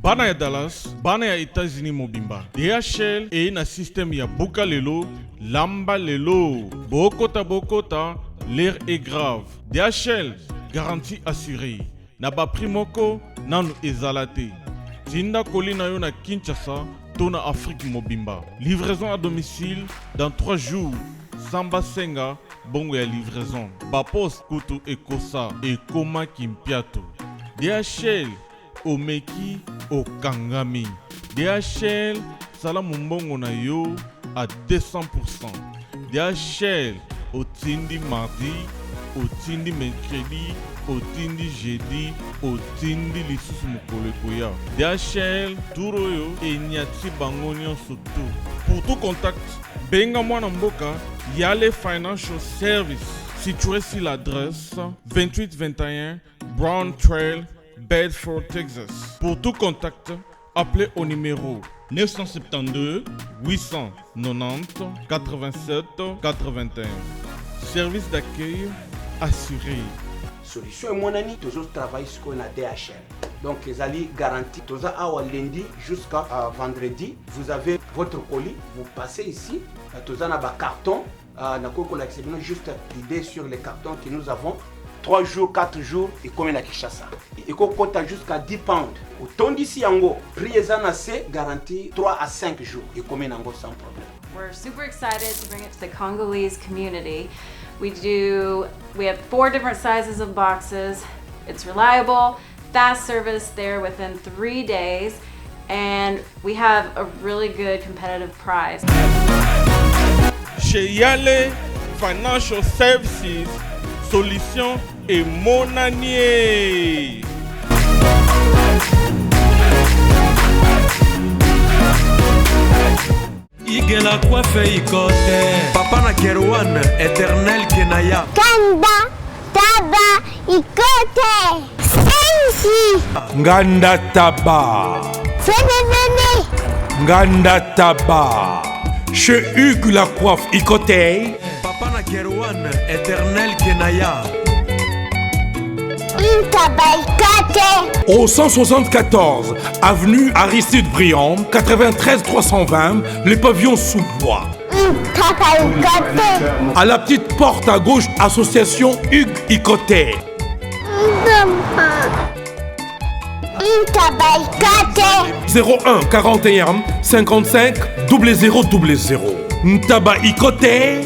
Bana ya Dallas, bana ya Etats-Unis mobimba. DHL eye na système ya buka lelo, lamba lelo. Bokota bokota, l'heure est grave. DHL, garantie assurée. Na ba prix moko nanu ezala te. Tinda colis na yo na Kinshasa to na Afrique mobimba. Livraison à domicile dans 3 jours. Sans basenga bongo ya livraison. Ba poste kutu ekosa ekoma kimpiato. DHL Omeki okangami. DHL sala mombongo na yo à 200%. DHL otindi mardi, otindi mercredi, otindi jeudi, otindi lisusu mokolo ekoya. DHL tour oyo enyati bango nyonso tout. Pour tout contact, benga mwana mboka Yale Financial Service situé sur l'adresse 2821 Brown Trail, Bedford, Texas. Pour tout contact, appelez au numéro 972 890 87 81. Service d'accueil assuré. Solution emonani, tozo travailler sikoyo na DHL. Donc ezali garantie. Toza awa lundi jusqu'à euh, vendredi. Vous avez votre colis, vous passez ici. Euh, toza na ba carton. Euh, nakoki kolakisa bino juste l'idée sur les cartons que nous avons. 3 jours, 4 jours ekomi na Kinshasa. Ekokota jusqu'à 10 pounds. Otondisi yango, prix eza na se, garantie 3 à 5 jours. Ekomi nango sans problème. We're super excited to bring it to the Congolese community. We do we have four different sizes of boxes. It's reliable, fast service there within 3 days and we have a really good competitive price. Chez Yale Financial Services, solution emonanie. Igela coiffe ikote. Papa na Kerwan, éternel Kenaya. Kanda, taba, ikote. Sensi. Nganda taba. Fene fene. Nganda taba. Chez Hugues la coiffe Ikote. Papa na Kerwan, éternel Kenaya. Au 174, avenue Aristide Briand, 93 320, les pavillons sous bois. À la petite porte à gauche, association Hugues Ikote. 01 41 55 00 00. Ntaba Ikote.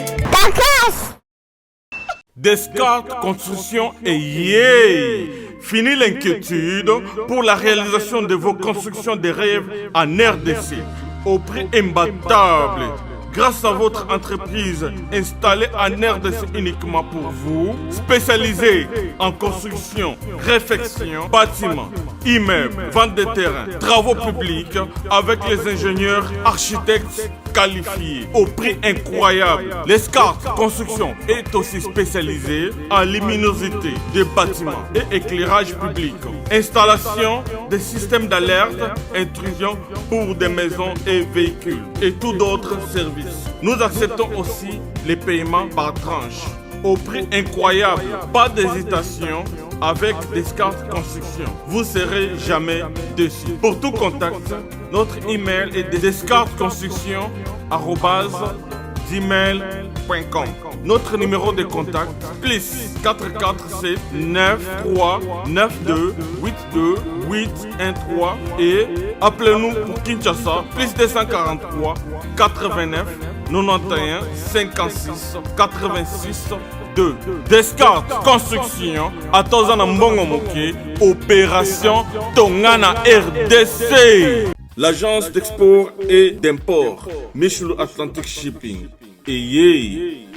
Descartes Construction et yeah Fini l'inquiétude pour la réalisation de vos constructions de rêves en RDC au prix imbattable. Grâce à votre entreprise installée en RDC uniquement pour vous, spécialisée en construction, réfection, bâtiment, immeubles, vente de terrain, travaux publics avec les ingénieurs, architectes qualifiés au prix incroyable. L'Escarte Construction est aussi spécialisée en luminosité des bâtiments et éclairage public, installation des systèmes d'alerte, intrusion pour des maisons et véhicules et tout d'autres services. Nous acceptons aussi les paiements par tranche au prix incroyable. Pas d'hésitation avec Descartes Construction. Vous serez jamais déçus. Pour tout contact, notre email est descartesconstruction@gmail.com. Notre numéro de contact plus 447 9 3 9 2 8 2 8 1 3 et appelez-nous pour Kinshasa plus 243 89 91 56 86 2. Descartes Construction ata oza na mbongo moke opération tonga na RDC. L'agence d'export et d'import Michelu Atlantic Shipping eyei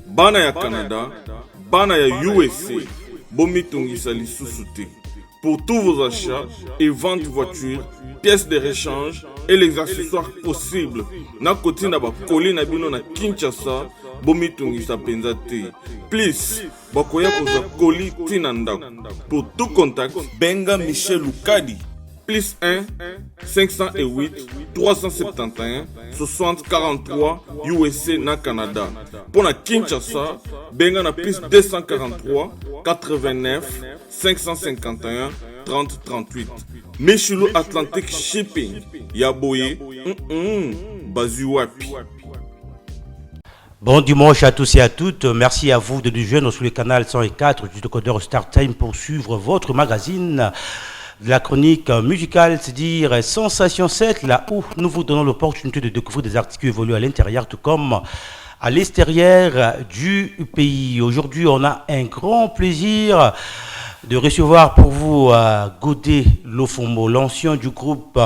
bana ya Canada, bana ya USA bomitungisa lisusu te. Pour tous vos achats et ventes voitures, pièces de rechange et les accessoires possibles, na kotinda ba colis na bino na Kinshasa, bomitungisa penza te. Plus, bakoya kozwa colis ti na ndako. Pour tout contact, benga Michel Lukadi. Plus 1 508 371 60 43 USA na Canada. Pour na Kinshasa, benga na plus 243 89 551 30 38. Meshulu Atlantic Shipping ya boye bazwi wapi? Bon dimanche à tous et à toutes. Merci à vous de nous joindre sur le canal 104 du décodeur Star Time pour suivre votre magazine de la chronique musicale, c'est-à-dire Sensation 7, là où nous vous donnons l'opportunité de découvrir des artistes qui évoluent à l'intérieur, tout comme à l'extérieur du pays. Aujourd'hui, on a un grand plaisir de recevoir pour vous Godé Lofombo, l'ancien du groupe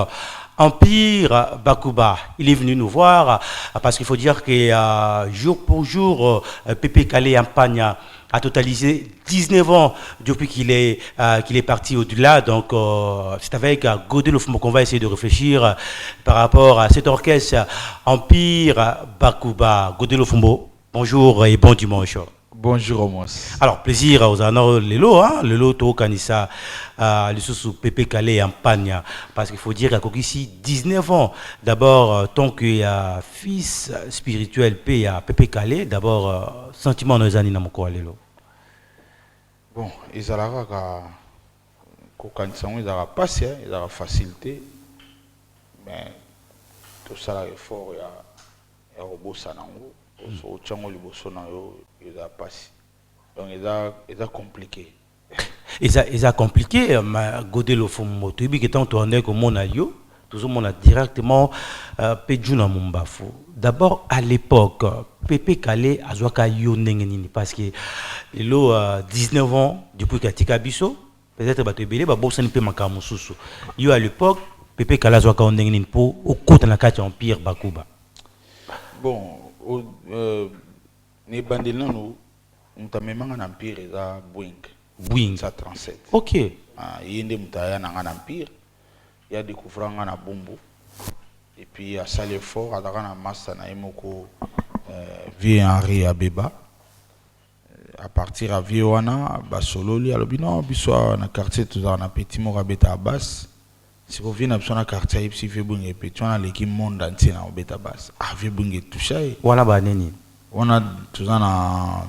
Empire Bakuba. Il est venu nous voir parce qu'il faut dire que jour pour jour, Pépé Kallé Ampagna a totalisé 19 ans depuis qu'il est parti au-delà. Donc, c'est avec Godé Lofombo qu'on va essayer de réfléchir par rapport à cet orchestre Empire Bakuba. Godé Lofombo, bonjour et bon dimanche. Bonjour Omos. Alors, plaisir aux anneaux lelo, hein, lelo tokanisa lisusu Pépé Kallé Ampagna, parce qu'il faut dire qu'akokisi 19 ans. D'abord, tant que fils spirituel pe ya Pépé Kallé, d'abord sentiment na yo na mokolo lelo. Bon, ezalaka kaka kokanisa yango, ezalaka mpasi, ezalaka facile te, mais tosalaka effort ya kobosana yango. So otya yango liboso na yo, eza mpasi, donc eza compliqué. Eza compliqué, ma Godé Lofombo, toyebi ke ntango toandaki komona yo, tozomona directement mpe Djuna Mumbafu. D'abord, à l'époque, Pépé Kallé azwaka yo ndenge nini? Parce que lelo 19 ans depuis katika biso, peut-être bato ebele babosani mpe makambo mosusu. Yo, à l'époque, Pépé Kallé azwaka yo ndenge nini mpo okota na kati ya Empire Bakuba? Bon, na ebandeli nanu, moto amemanga na Empire eza Boeing. Boeing. 137. Ah, ye nde moto aya na nga na Empire, ye adécouvrir nga na Bumbu et puis asali effort. Azalaka na master na ye moko, vieux Henri Abeba. À partir ya vieux wana, basololi, alobi: non, biso awa na quartier tozalaka na petit moko abetaka basse. Siko vieux na biso na quartier ayebisi vieux Bwinge: petit wana aleki monde entier na kobeta basse. Ah, vieux Bwinge touché ye. Wana baneni? Wana toza na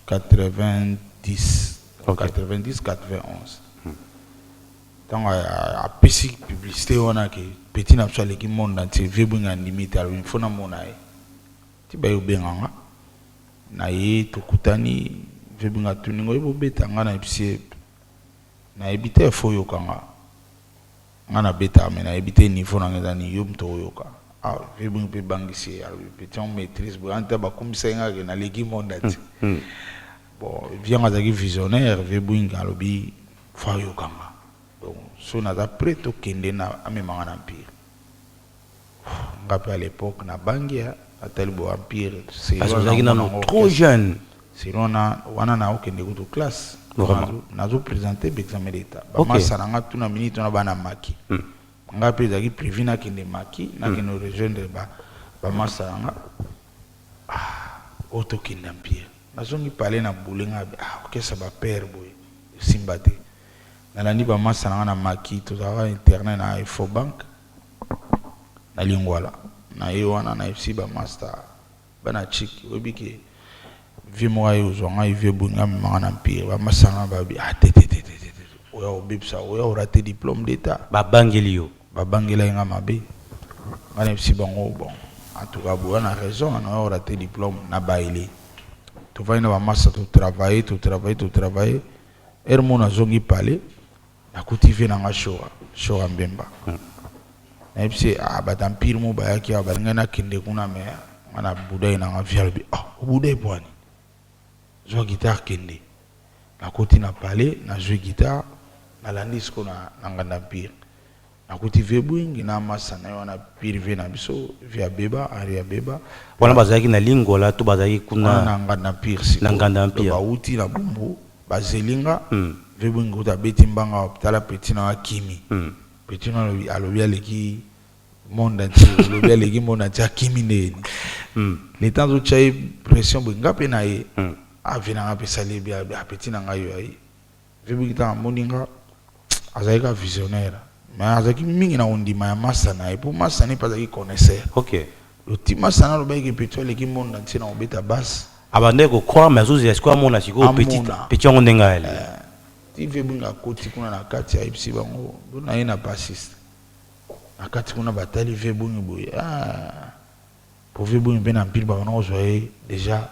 90. 90, 91, ntango apesi publicité wana ke petit na biso aleki monde entier. Vieux Bwinge andimi te, alobi: fo namona ye. Ti baye obenganga na ye, tokutani. Vieux Bwinge atuni ngo: oyebi obeta? Nga nayebisi ye: nayebi te, fo oyoka nga. Nga nabetaka, me nayebi te niveau nanga eza nini, yo moto oyoka. Ah, vieux Bwinge mpe ebangisi ye, alobi: petit on maîtrise boye ante bakumbisa ye nga ke naleki monde entier. Bon, vieux ngo azalaki visionnaire. Vieux Bwinge alobi: fo ayoka nga. Donc so naza prêt, tokende na amemanga na Empire. Nga mpe à l'époque nabangi, atali bo Empire. Parce que ozalaki nano trop jeune. Selon na wana naokende kutu classe, nazoprésente baexamen d'état. Bamasa na nga tuna minute wana bana maki. Nga mpe ezalaki prévu nakende maki, nakende rejoindre bamasa na nga. Oyo tokende Empire, nazongi pale na bule nga: ah, okesa bapere boye esimba te. Nalandi bamasa na nga na maki, tozalaka internet na Infobank na Lingwala. Na ye wana nayebisi bamaster bana chik: oyebi ke vieux moko aye ozwa ngai, vieux Bwinga, amemanga na Empire. Bamasa na nga babi: ah, te te te te te, oya obebisa, oya orater diplôme d'état. Babangeli yo. Babangelaki nga mabe. Nga nayebisi bango: bon, en tout cas boya na raison, na oya orater diplôme. Na bayele tovandi na bamasa, totravaille, totravaille, totravaille. Heure mo nazongi pale, nakuti vieux na nga Shora, Shora Mbemba. Nayebisi: ah, bato Empire mo bayaki awa, balingai nakende kuna, me nga na budai nanga. Vieux alobi: ah, obudai bwani? Zwa guitare, kende. Nakoti na palais, nazwi guitare, nalandi siko na nganda Empire. Nakuti vieux Bwingi na masa na ye wana pire, vieux na biso, vieux Abeba, Henri Abeba. Wana bazalaki na Lingola to bazalaki kuna? Na nganda Empire. Na nganda Empire. Bauti na Bumbu, bazeli nga. Vieux Bwingi kuta abeti mbanga: tala petit na akimi. Petit na alobi aleki monde entier, alobi aleki monde entier, akimi ndeni. Le temps azotya ye pression boye, nga mpe na ye avieux na nga mpe sali yebi apeti na ngai oyo aye. Vieux Bwingi, ntango amoni nga, azalaki ka visionnaire, mais azalaki mingi na kondima ya masa na ye, mpo masa na ye mpe azalaki connaisseur. Loti masa na alobaki petit aleki monde entier na kobeta basse. Abandaki kocroire, mais azozela sikoyo amona sikoyo petit. Amona. Petit yango ndenge ayali. Ti vieux Bwinga akoti kuna na kati, ayebisi bango na ye na bassiste na kati kuna, batali vieux Bwinga boye. Ah, po vieux Bwinga mpe na Empire babanda kozwa ye déjà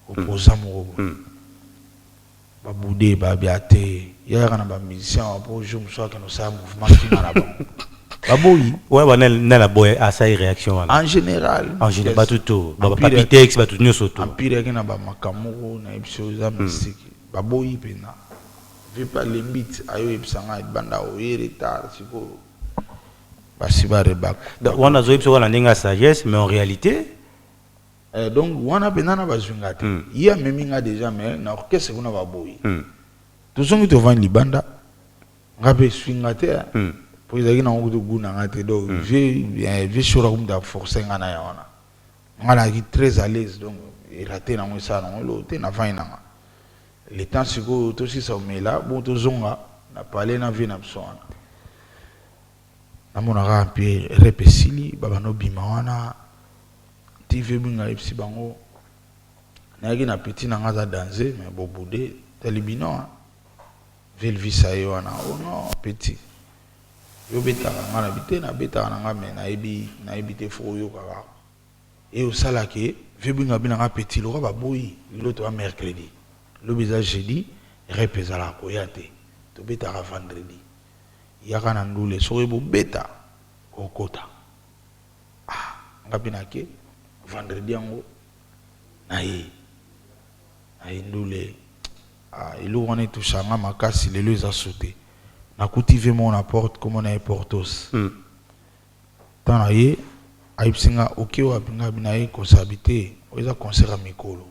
opposant moko boye. Babude babia te, yayaka na bamusicien awa po jour mosusu akende kosala mouvement kima na bango, baboyi. Ouais, ba nana boye asali réaction wana? En général. En général, bato to Papi Tex, bato nyonso to. Empire yaki na bamakambo moko, nayebi so eza mystique. Baboyi mpena. Vieux mpe alembi ti ayoyebisa ngai banda oye retard, sikoyo basi barebaka. Donc wana azoyebi soki na ndenge ya sagesse, mais en réalité? Eh, donc wana mpenza na bazwi nga te. Ye amemi nga déjà, mais na orchestre kuna baboyi. Tozongi, tovandi libanda, nga mpe eswi nga te, po ezalaki nango kutu gu na nga te. Donc vieux Shora kumuta aforce nga na ya wana, nga nazalaki très à l'aise, donc erate nango, esala nango eloko te. Navandi nanga le temps sikoyo tosisa omela bon, tozonga na palais na vieux na biso wana. Namonaka mpe rep esili, babanda obima wana. Ti vieux Bwinga ayebisi bango nayaki na petit na nga aza danse, mais bobude tali bino velvisa ye wana. Oh non, petit, yo betaka, nga na bi te, nabetaka na nga, mais nayebi te, faut oyoka kaka e osalaka. Vieux Bwinga bi nanga petit lokwa baboyi lelo, toya mercredi, lobi eza jeudi, rep ezalaka koya te, tobetaka vendredi, yaka na ndule, soki bobeta okota. Ah, nga mpe nake vendredi yango, naye ndule. Ah, eloko wana etusha nga makasi. Lelo eza so te, nakuti vieux moko na porte, kombo na ye Portos. Ntango na ye ayebisi nga oke wapi, nga abi na ye kosabi te, oyo eza concert ya mikolo.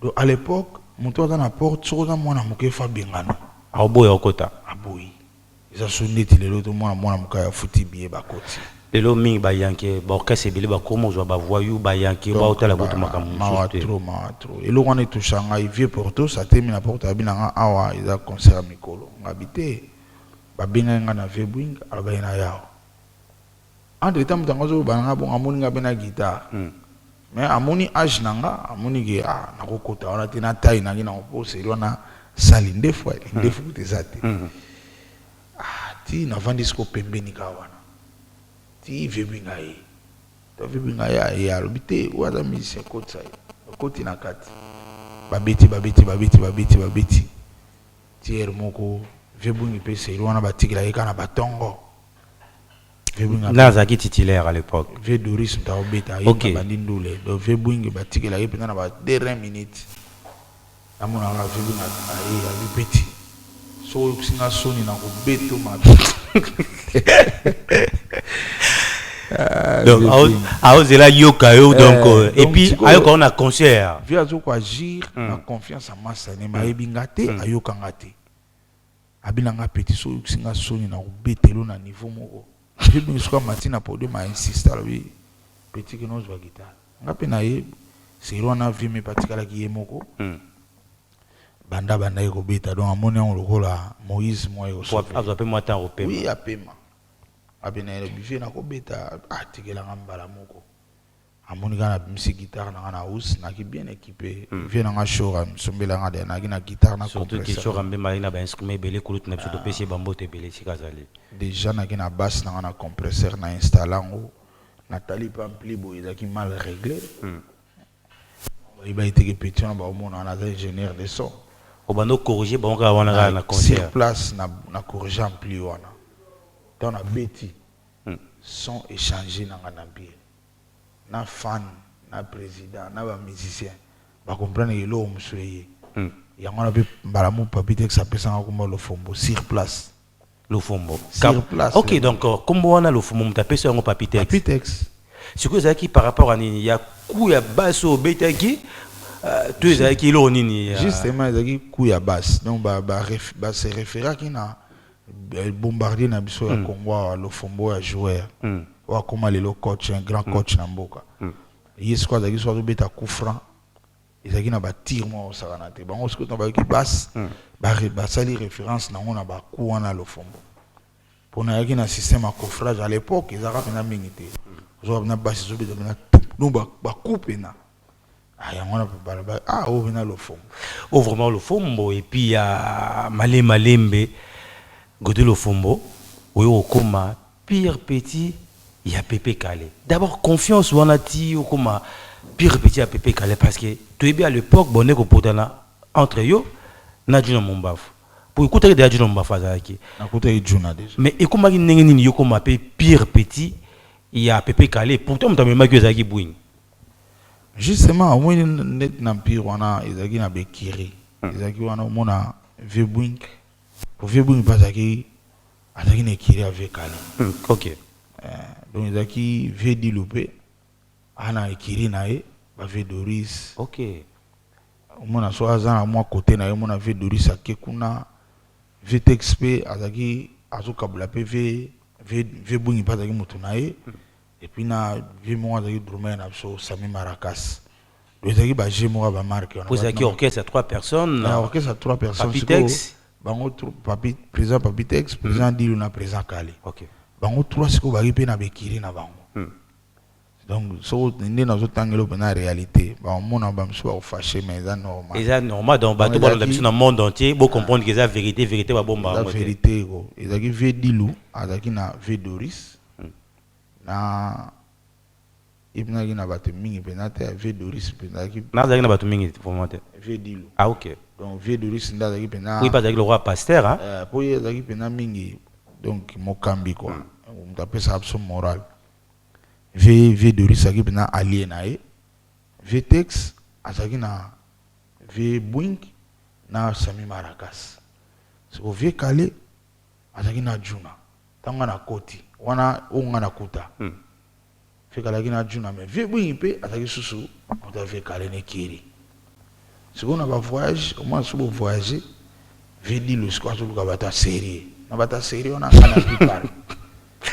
Donc à l'époque moto aza na porte, soki oza mwana moke, fa abengana. Aoboya okota. Aboyi. Eza so ndeti lelo tomona mwana moke afuti billet, bakoti. Lelo mingi bayanke, baorchestre ebele bakoma ozwa bavoyou, bayanke baotala kutu makambo mosusu te. Trop, mawa trop. Eloko wana etusha ngai. Vieux Portos atemi na porte, abi na nga awa eza concert ya mikolo. Ngabi te, babengaki nga na vieux Bwing, alobaki na yawa. Entre temps moto yango azoloba na nga bongo, amoni nga mpe na guitare, mais amoni age na nga, amoni ke ah, nakokota wana te na taille nangi, nakokoseli wana sali ndefu ndefu kutu eza te. Ah, ti navandi siko pembeni kaka wana, ti vieux Bwinga ye to vieux Bwinga ye aye, alobi te oyo aza musicien, kotisa ye. Okoti na kati, babeti, babeti, babeti, babeti, babeti tiere moko. Vieux Bwingi mpe seri wana batikela ye kaka na batongo. Na azalaki titulaire à l'époque. Vieux Doris moto akobeta ye. Bandi ndule, donc vieux Bwingi batikela ye mpenza na ba dernière minute. Namonaka vieux Bwingi aye, abi petit, soki oyokisi nga soni na kobeto mabe. Donc aozela yoka yo, donc et puis ayoka yo na concert. Vieux azokoagir na confiance ya masane, me ayebi nga te, ayoka nga te. Abi na nga petit, soki oyokisi nga soni na kobetelo na niveau moko. Vieux Bwingi soki amati na podium, ainsiste, alobi petit kende ozwa guitare. Nga mpe na ye seri wana, vieux me atikalaki ye moko. Banda bandaki kobeta, donc amoni yango lokola Moïse mwa ye. Azwa mpe mwa temps kopema. Oui, apema. Abe na ye vieux nakobeta, atikelanga mbala moko. Amoni kaka nabimisi guitare na nga na housse, naki bien équipé. Vieux na nga Shora misombelanga de, naki na guitare na surtout ke Shora Mbemba azali na bainstrument ebele. Kulutu na biso, topesi ye bambote ebele esika azali. Déjà naki na basse na nga na compresseur, na installe yango, natali mpe ampli boye ezalaki mal réglé. Bayeba eteke petit wana baomona wana aza ingénieur de son. Obanda ocorrige bango kaka wana kaka na sur concert? Place na corrige ampli wana. Ntango nabeti, son échange na nga na Empire, na fan, na président, na bamusicien bacomprendre eloko mosusu eye. Yango wana mpe mbala mo Papi Tex apesanga komba Lofombo sur place. Lofombo. Sur place. Ok, donc kombo wana Lofombo, moto apesi yango Papi Tex? Papi Tex. Sikoyo ezalaki par rapport à nini? Ya coup ya basse oyo obetaki to ezalaki eloko nini Justement, ezalaki coup ya basse. Donc base référaki na bombardier na biso ya Congo awa, Lofombo ya joueur oyo akóma lelo coach, un grand coach na mboka. Ye sikoyo azalaki so azobeta coup franc, ezalaki na batir moko osakana te. Bango sikoyo na bayoki basse, basali référence nango na bacoup wana Lofombo, mpo nayaki na système ya coffrage. À l'époque ezalaka mpenza mingi te, ozoka mpena basse ezobeta mpena, donc bacoup mpena. Ah, yango wana baloba ah oyo mpena Lofombo. Oyo vraiment Lofombo. Et puis ya Male Malembe, Gode Lofombo, oyo okoma pire petit ya Pepe Kale. D'abord confiance wana ti okoma pire petit ya Pepe Kale, parce que toyebi à l'époque bonne kopotana entre yo na Juna Mombafu. Po ekutaki deja Juna Mombafu azalaki. Nakutaki Juna déjà. Mais ekomaki ndenge nini yo koma pe pire petit ya Pepe Kale? Pourtant moto amemaki yo ezalaki Bwing. Justement, omoni neti na empire wana ezalaki na bekiri, ezalaki wana omona vieux Bwing, po vieux Bwing mpe azalaki na ekiri ya vieux Kale. Donc ezalaki vieux Dilu mpe ana ekiri na ye, ba vieux Doris. Omona so aza na mwa côté na ye, omona vieux Doris ake kuna, vieux Tex mpe azalaki azokabola mpe vieux Bwing mpe azalaki moto na ye. Et puis na vieux moko azalaki drummer na biso, Sami Maracas. Donc ezalaki ba jeu moko ya bamarke wana. Po ezalaki orchestre ya trois personnes. Na orchestre ya trois personnes. Papi Tex. Bango papi, président Papi Tex, président Dilu na président Kale. Bango trois sikoyo bazalaki mpe na bekiri na bango. Donc soko nde nazotangela mpenza réalité, baomona bamosusu bakofâcher, mais eza normal. Eza normal. Donc bato balanda biso na monde entier, bocomprendre que eza vérité, vérité babomba eza yango te. Vérité ko ezalaki vieux Dilu azalaki na vieux Doris na ebinaki na bato mingi mpenza te. Vieux Doris mpenza azalaki Nazalaki na bato mingi vraiment te. Vieux Dilu. Ah ok. Donc vieux Doris nde azalaki mpenza. Po ye mpe azalaki le roi pasteur, hein? Po ye azalaki mpenza mingi, donc mokambi quoi, moto apesaka biso moral. Vieux Doris azalaki mpenza allié na ye. Vieux Tex azalaki na vieux Bwing na Sami Maracas. Siko vieux Kale azalaki na Juna. Ntango nga na koti wana, oyo nga nakuta, vieux Kale azalaki na Juna, mais vieux Bwing mpe azalaki susu moto ya vieux Kale na ekiri. Sikoyo na bavoyage, omona so bovoyage, vieux Dilu sikoyo azoluka bato ya sérieux. Na bato ya sérieux wana, nga na plupart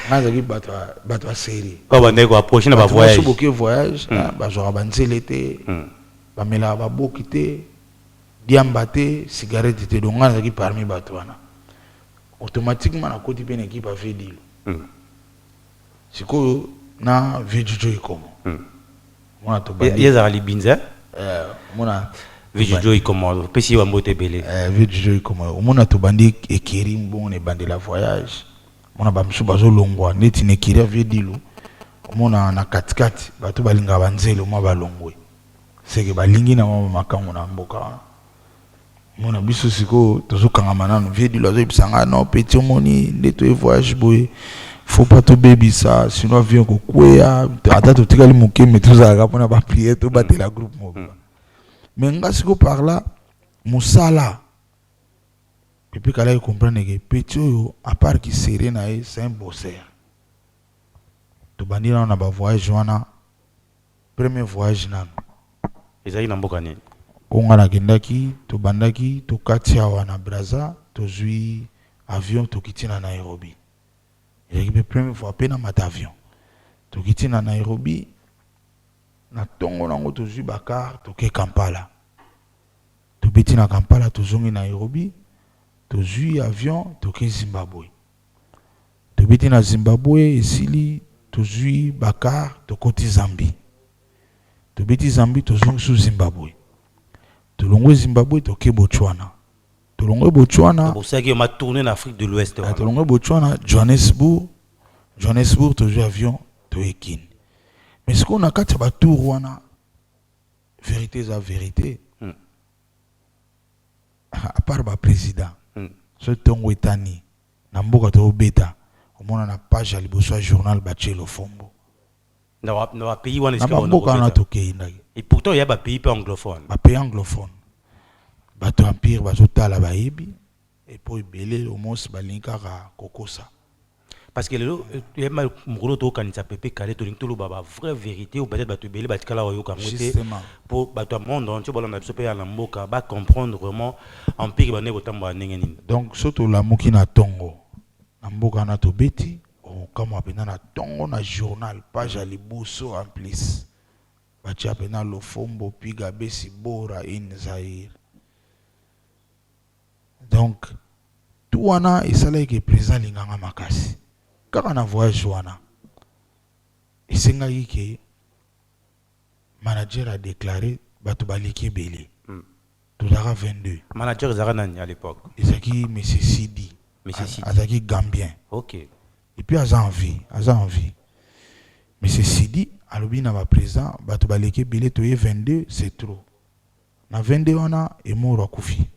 nga azalaki bato ya sérieux. Oyo bandaki koapproche na bato bavoyage. Nyonso boke voyage, ah, bazwaka banzele te, bamelaka baboki te, diamba te, cigarette te. Donc nga nazalaki parmi bato wana. Automatiquement nakoti mpe na équipe ya vieux Dilu. Sikoyo na vieux Jojo Ekomo, mona tobandi. Ye ezalaka libinza. Omona vieux Jojo Ekomo, opesi ye bambote ebele. Vieux Jojo Ekomo, omona tobandi ekeri mbongo na ebandela voyage. Omona bamosusu bazolongwa neti na ekeri ya vieux Dilu. Omona na katikati bato balingaka banzele, omona balongwe seke balingi na mwa makango na mboka wana. Omona biso sikoyo tozokangama nano. Vieux Dilu azoyebisa ngai: "Non petit, omoni nde toye voyage boye, faut pas tobebisa, sinon avion kokweya. Ata totikali moke, me tozalaka mpona baprière, tobatela groupe mobimba." Mais nga sikoyo par là mosala Pepe Kalaki comprendre ke petit oyo, à part ki sérieux na ye, c'est un bosseur. Tobandi nano na bavoyage wana. Premier voyage nano Ezalaki na mboka nini? Oyo nga nakendaki, tobandaki, tokati awa na Braza, tozwi avion, tokiti na Nairobi. Ezalaki mpe première fois mpe namata avion. Tokiti na Nairobi, na ntongo nango tozwi bacar, toke Kampala. Tobeti na Kampala, tozongi Nairobi, tozwi avion, toke Zimbabwe. Tobeti na Zimbabwe, esili, tozwi bacar, tokoti Zambie. Tobeti Zambie, tozongi su Zimbabwe. Tolongwe Zimbabwe, toke Botswana. Tolongwe Botswana, Bosalaki yo matournée na Afrique de l'Ouest wana. Tolongwe Botswana, Johannesburg. Johannesburg, tozwi avion, toye Kini. Mais sikoyo na kati ya batour wana, vérité eza vérité, à part baprésident, so ntongo etani na mboka tobeta, omona na page ya liboso ya journal batie Lofombo. Na bapays wana Na esika bamboka wana kobeta. Tokei ndaki. Et pourtant ya bapays mpe anglophone. Bapays anglophone, bato ya empire bazotala, bayebi epo ebele omosi balingi kaka kokosa. Parce que lelo yeba mokolo tokokanisa Pepe Kale, tolingi toloba ba vraie vérité ou peut-être bato ebele batikala koyoka yango te. Justement. Mpo bato ya monde entier balanda biso mpe ya na mboka bacomprendre vraiment empire bandeki kotambola ndenge nini. Donc so tolamuki na ntongo na mboka wana, tobeti, okamwa mpenza na ntongo na journal, page ya liboso, en plus batia mpenza "Lofombo piga besi bora in Zaire". Donc tu wana esalaki ke président alinganga makasi. Kaka na voyage wana esengaki ke manager a déclaré Bato baleki ebele. Tozalaka 22. Manager ezalaka nani à l'époque? Ezalaki monsieur Sidi. Monsieur Sidi. Azalaki Gambien. Et puis aza en vie, aza en vie. Monsieur Sidi alobi na ba président, bato baleki ebele, toye 22, c'est trop. Na 22 wana, Emoro akufi.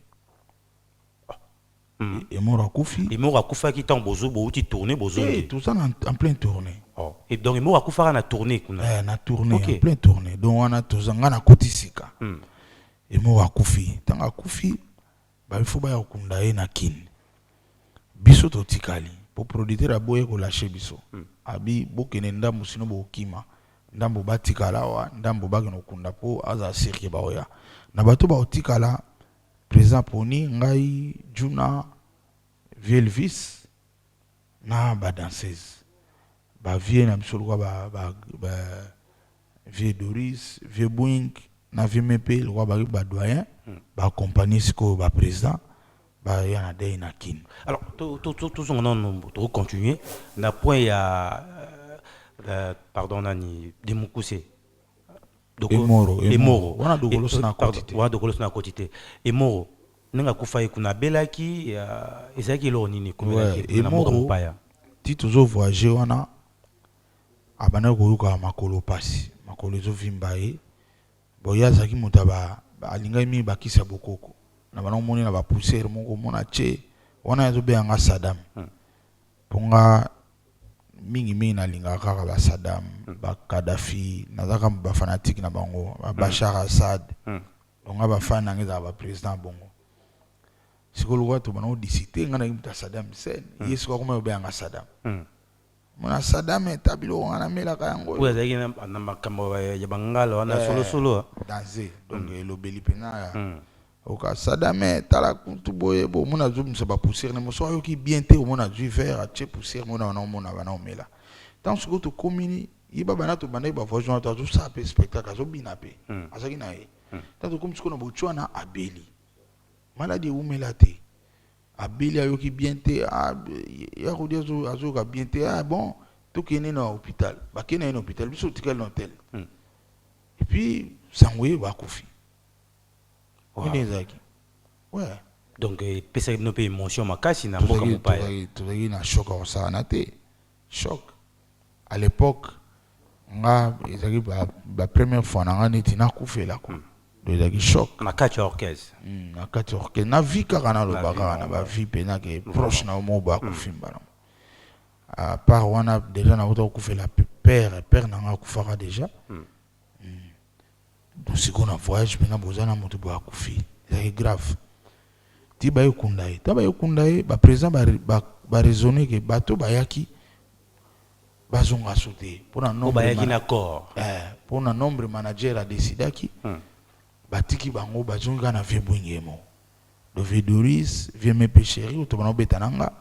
Emoro akufi. Emoro akufaki ntango bozo bouti tourner, bozongi? Eh, toza en plein tournée. Oh. Et donc Emoro akufaka na tournée kuna? Eh, na tournée, en plein tournée. Donc wana toza, nga nakoti sika. Emoro akufi. Ntango akufi, bafo baya kokunda ye na Kini. Biso totikali po producteur aboye kolâcher biso. Abi bokende ndambo, sino bokokima ndambo, batikala awa, ndambo bakende kokunda mpo azala sirke baoya na bato baotikala. Président poni ngai, Juna, Vielvis na badanseuse, bavieux na biso lokwa ba vieux Doris, vieux Boing na vieux Mepe, lokwa baki badoyen, baaccompagne sikoyo baprésident, baya na dei na Kini. Alors tozonga nano, tokocontinue na point ya pardon, nani, Demukuse. Emoro. Emoro. Wana Dokoloso na koti te. Wana Dokoloso na koti te. Emoro, ndenge akufa ye kuna, abelaki, ezalaki eloko nini ekomelaki ye kuna na mboka Emoro, mopaya? Ti tozovoyage wana, abandaki koyoka makolo pasi, makolo ezovimba ye. Bon, ye azalaki moto ya alingaki mingi bakisi ya bokoko na bana. Omoni na bapoussière moko, omona tie wana, azobenganga Sadam. Mpo nga mingimingi nalingaka kaka basadam, bakadafi, nazalaka bafanatike na bango, babashar Assad. Donc nga bafani nanga ezalaka baprésident bongo. Sikoyo lokola tobanda kodiscuter, nga nayaki moto ya Sadam Hussein, ye sikoyo akoma kobenganga Sadam. Mona Sadam eta biloko nga namelaka yango. Oyo azalaki na makambo ya bangala wana. Solosolo. Danger. Donc elobeli mpena ya oka Sadam, tala kutu boye bo omona azobimisa bapoussière na moso, ayoki bien te, omona azwi verre, atie poussière, mona wana, omona bana omela. Ntango sikoyo tokomi, yeba bana tobandaki bavoyage wana, to azosala mpe spectacle, azobina mpe, azalaki na ye. Ntango tokomi sikoyo na Botswana, abeli maladi ewumela te, abeli, ayoki bien te. Ah, ya kodi azoyoka bien te. Ah bon, tokende na hôpital. Bakende na ye na hôpital, biso totikali na hôtel. Et puis sango ye bakufi. Nini ezalaki, ouais. Donc epesaki bino mpe émotion makasi na mboka mopaya? Tozalaki na choc ya kosala te, choc. À l'époque nga ezalaki ba première fois na nga neti nakufela quoi. Donc ezalaki choc. Na kati ya orchestre? Na kati ya orchestre, na vie kaka, naloba kaka na bavie mpena ke proche na yo moko boye akufi mbala. À part wana, déjà nauta kokufela père na nga, akufaka déjà. Donc sikoyo na voyage mpena boza na moto boye akufi, ezalaki grave. Ti bayekunda ye, ta bayekunda ye, baprésident baraisonne ke bato bayaki bazonga so te mpona oyo bayaki na corps. Mpona nombre, manager adecidaki, batiki bango, bazongi kaka na vieux Bwingi moko. Donc vieux Doris, vieux Mepe Chéri oyo tobana kobeta na nga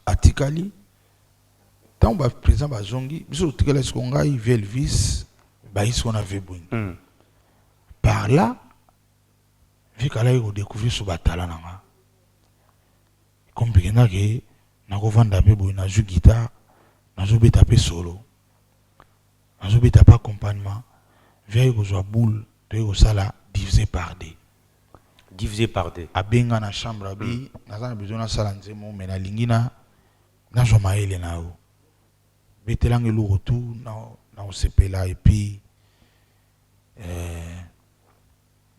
atikali. Ntango baprésident bazongi, biso totikali siko ngai, vieux Elvis, bayi siko na vieux Bwingi. Par là vieux kalaki kodécouvrir so batala na nga, comme mpekendake nakovanda mpe boye, nazwi guitare, nazobeta mpe solo, nazobeta mpe accompagnement. Vieux aye kozwa boule, toye kosala Divisé par deux. Divisé par deux. Abenga na chambre, abi naza na besoin nasala nzembo, me nalingi na nazwa mayele na yo, betelanga eloko tu na kosepela, et puis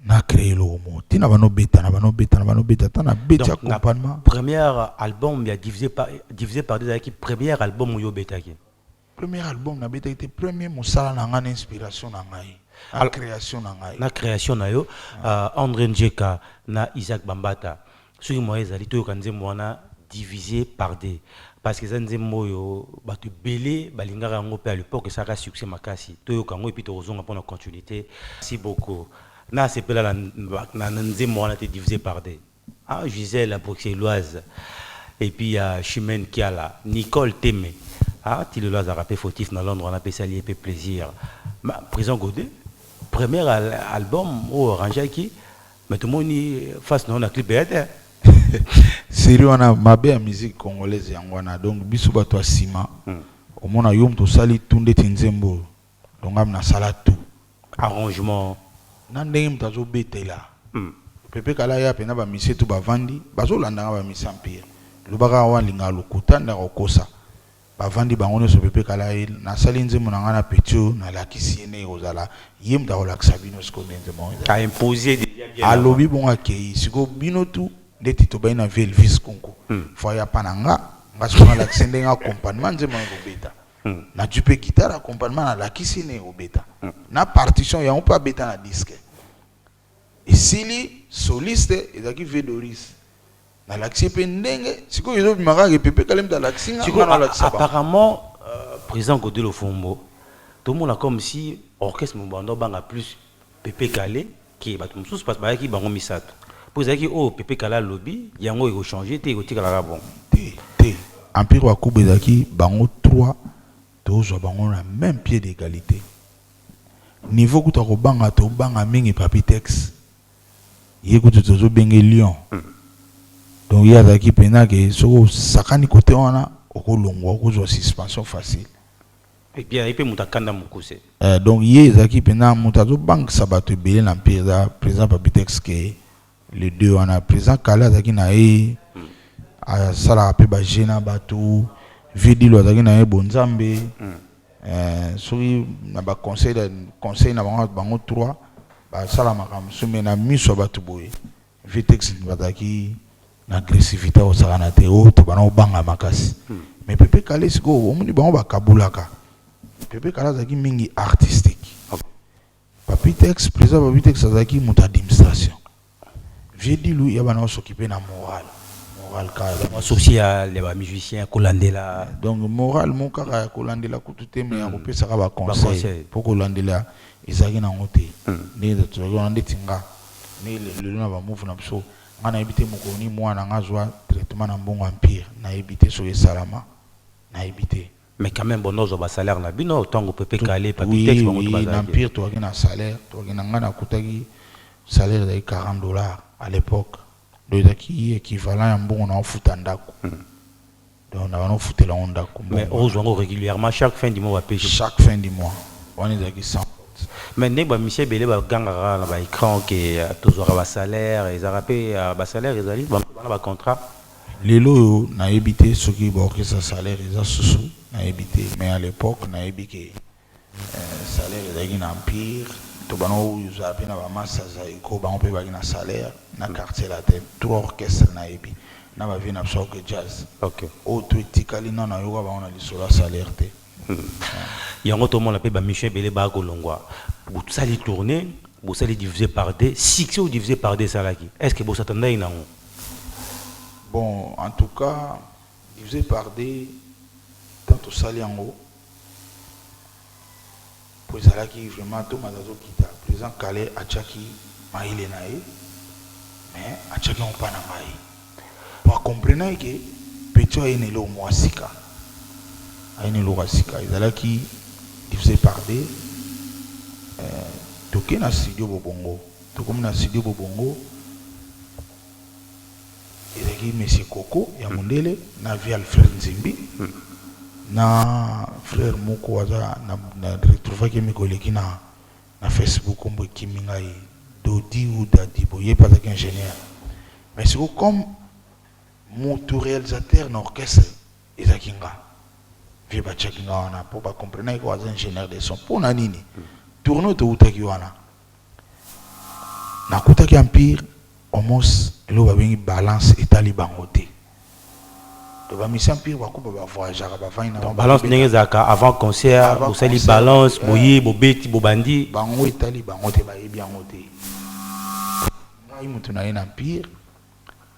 na créé eloko moko. Ntina banobeta na banobeta na banobeta, ata na beti accompagnement. Premier album ya Divisé par deux ezalaki premier album oyo obetaki? Premier album nabetaki te, premier mosala na ngai, na inspiration na ngai, na création na ngai. Na création na yo. André Njeka na Isaac Bambata, soki moyen ezali, toyoka nzembo wana Divisé par deux, parce que eza nzembo oyo bato ebele balingaka yango mpe à l'époque esalaka succès makasi. Toyoka yango et puis tokozonga mpona continuité. Merci beaucoup. Nasepela na nzembo wana te, Divisé par deux. Ah, Gisèle, la bruxelloise, et puis ya Chimène Kiala, Nicole Teme. Ah, ti lelo azalaka mpe fautif na Londres wana, apesali ye mpe plaisir. Prison Godet, premier album oyo arrangeaki, mais tomoni face na yo na clip eya te. Série wana, mabe ya musique congolaise yango wana. Donc biso bato ya nsima, omona yo moto osali tu ndeti nzembo oyo, donc ngami nasala tout. Arrangement. Na ndenge moto azobetela. Pepe Kala ya mpenza, bamisie tu bavandi, bazolandanga, bamisie Empire. Lobaka awa, alingaka lokuta, ndaka kokosa. Bavandi bango nyonso. Pepe Kala ye, nasali nzembo na ngai na petit oyo, nalakisi ye ndenge kozala. Ye moto akolakisa bino sikoyo nde nzembo yango ezali. A imposé déjà bien. Alobi bongo, akei. Sikoyo bino tu ndeti tobai na vie Elvis Kunku, fo aya pa na nga. Nga sikoyo nalakisi ndenge accompagnement nzembo yango ekobeta. Nazwi mpe guitare, accompagnement, nalakisi ndenge ekobeta na partition yango mpe abeta na disque. Esili, soliste ezalaki V Doris, nalakisi ye mpe ndenge sikoyo ezobima kaka. Pepe Kale moto alakisi nga. Sikoyo, nga nalakisa bango. Apparemment, président Godé Lofombo, tomona comme si orchestre mobando banga plus Pepe Kale ke bato mosusu, parce bayaki bango misato, mpo ezalaki oyo Pepe Kale alobi yango ekochange te, ekotikalaka bon. Te te, Empire Bakuba ezalaki bango 3, tozwa bango na même pied d'égalité. Niveau kuta kobanga, tobanga mingi Papi Tex. Ye kutu tozobenge lion. Donc ye azalaki mpenza ke soki osakani kote wana, okolongwa, okozwa suspension facile. Et bien ye mpe moto akanda mokuse. Donc ye ezalaki mpenza moto azobangisa bato ebele na Empire, eza président Papi Tex ke le deux wana. Président Kale azalaki na ye, asalaka mpe baje na bato. Vidilo azalaki na ye bonzambe. Soki na baconseil, conseil na bango, bango trois basala makambo mosusu, mais na miso ya bato boye, Vtex bazalaki na agressivité akosakana te, oyo to bana obanga makasi. Mais Pepe Kale sikoyo, omoni bango bakabulaka. Pepe Kale azalaki mingi artistique. Papi Tex, président Papi Tex azalaki moto administration. Vieux Dilu ya bana os'occupe na moral, moral kaka. Associé ya bamusicien, kolandela. Donc moral mo kaka ya kolandela kutu te, mais ya kopesaka baconseil. Baconseil. Mpo kolandela ezalaki nango te. Ndenge tozalaki wana, ndeti nga nde lelo na bamoves na biso, nga nayebi te mokolo nini mwana nga azwa traitement na mbongo Empire. Nayebi te soki esalama, nayebi te. Mais quand même bonozwa basalaire na bino ntango Pepe Kale, Papi Tex, bango to Oui, na bazalaki. Empire tozalaki na salaire, tozalaki na, ngai nakutaki salaire ezalaki 40 $ à l'époque. Donc ezalaki équivalent ya mbongo na ofuta ndako. Donc na bana ofutela yango ndako. Mais mbongo. Ozwa yango régulièrement, chaque fin du mois bapesi? Chaque fin du mois wana ezalaki sans faute. Mais ndenge bamusicien ebele bagangaka na baécran ke tozwaka basalaire, ezalaka mpe basalaire ezali bana bacontrat? Lelo oyo nayebi te soki baorchestre salaire eza susu, nayebi te. Mais à l'époque nayebi ke salaire ezalaki na Empire. To bana ozala mpe na bamasa Zaiko, bango mpe bazalaki na salaire na Quartier Latin. Trois orchestre nayebi na bavieux na biso OK Jazz. Oyo to etikali nano nayoka bango na lisolo ya salaire te. Yango tomona mpe bamission ebele baya kolongwa. Bosali tournée, bosali divisé par deux, succès oyo divisé par deux esalaki, est ce que bosatandaki nango? Bon, en tout cas divisé par deux, tant tosali yango po ezalaki vraiment tomata tokita. Président Kale atiaki mayele na ye, mais atiaki yango mpa na ngai po acomprenaki ke petit aye na eloko moko ya sika, aye na eloko ya sika. Ezalaki divisé par deux. Toke na studio Bobongo, tokomi na studio Bobongo, ezalaki monsieur Koko ya mondele na vieux Alfred Nzimbi na frère moko aza na retrouvaki mikolo eleki na Facebook, kombo ekimi ngai, Dodi ou Dadi boye, ye mpe azalaki ingénieur. Mais sikoyo comme moto réalisateur na orchestre ezalaki nga, vieux batiaki nga wana mpo bacomprenaki ko aza ingénieur de son. Mpo na nini tournée toutaki wana, nakutaki Empire omos eloko babengi balance etali bango te. To bamisi Empire bakuba bavoyageaka, bavandi na balance ndenge ezalaka avant concert, bosali balance, boye bobeti, bobandi. Bango etali bango te, bayebi yango te. Ngai moto na ye na Empire,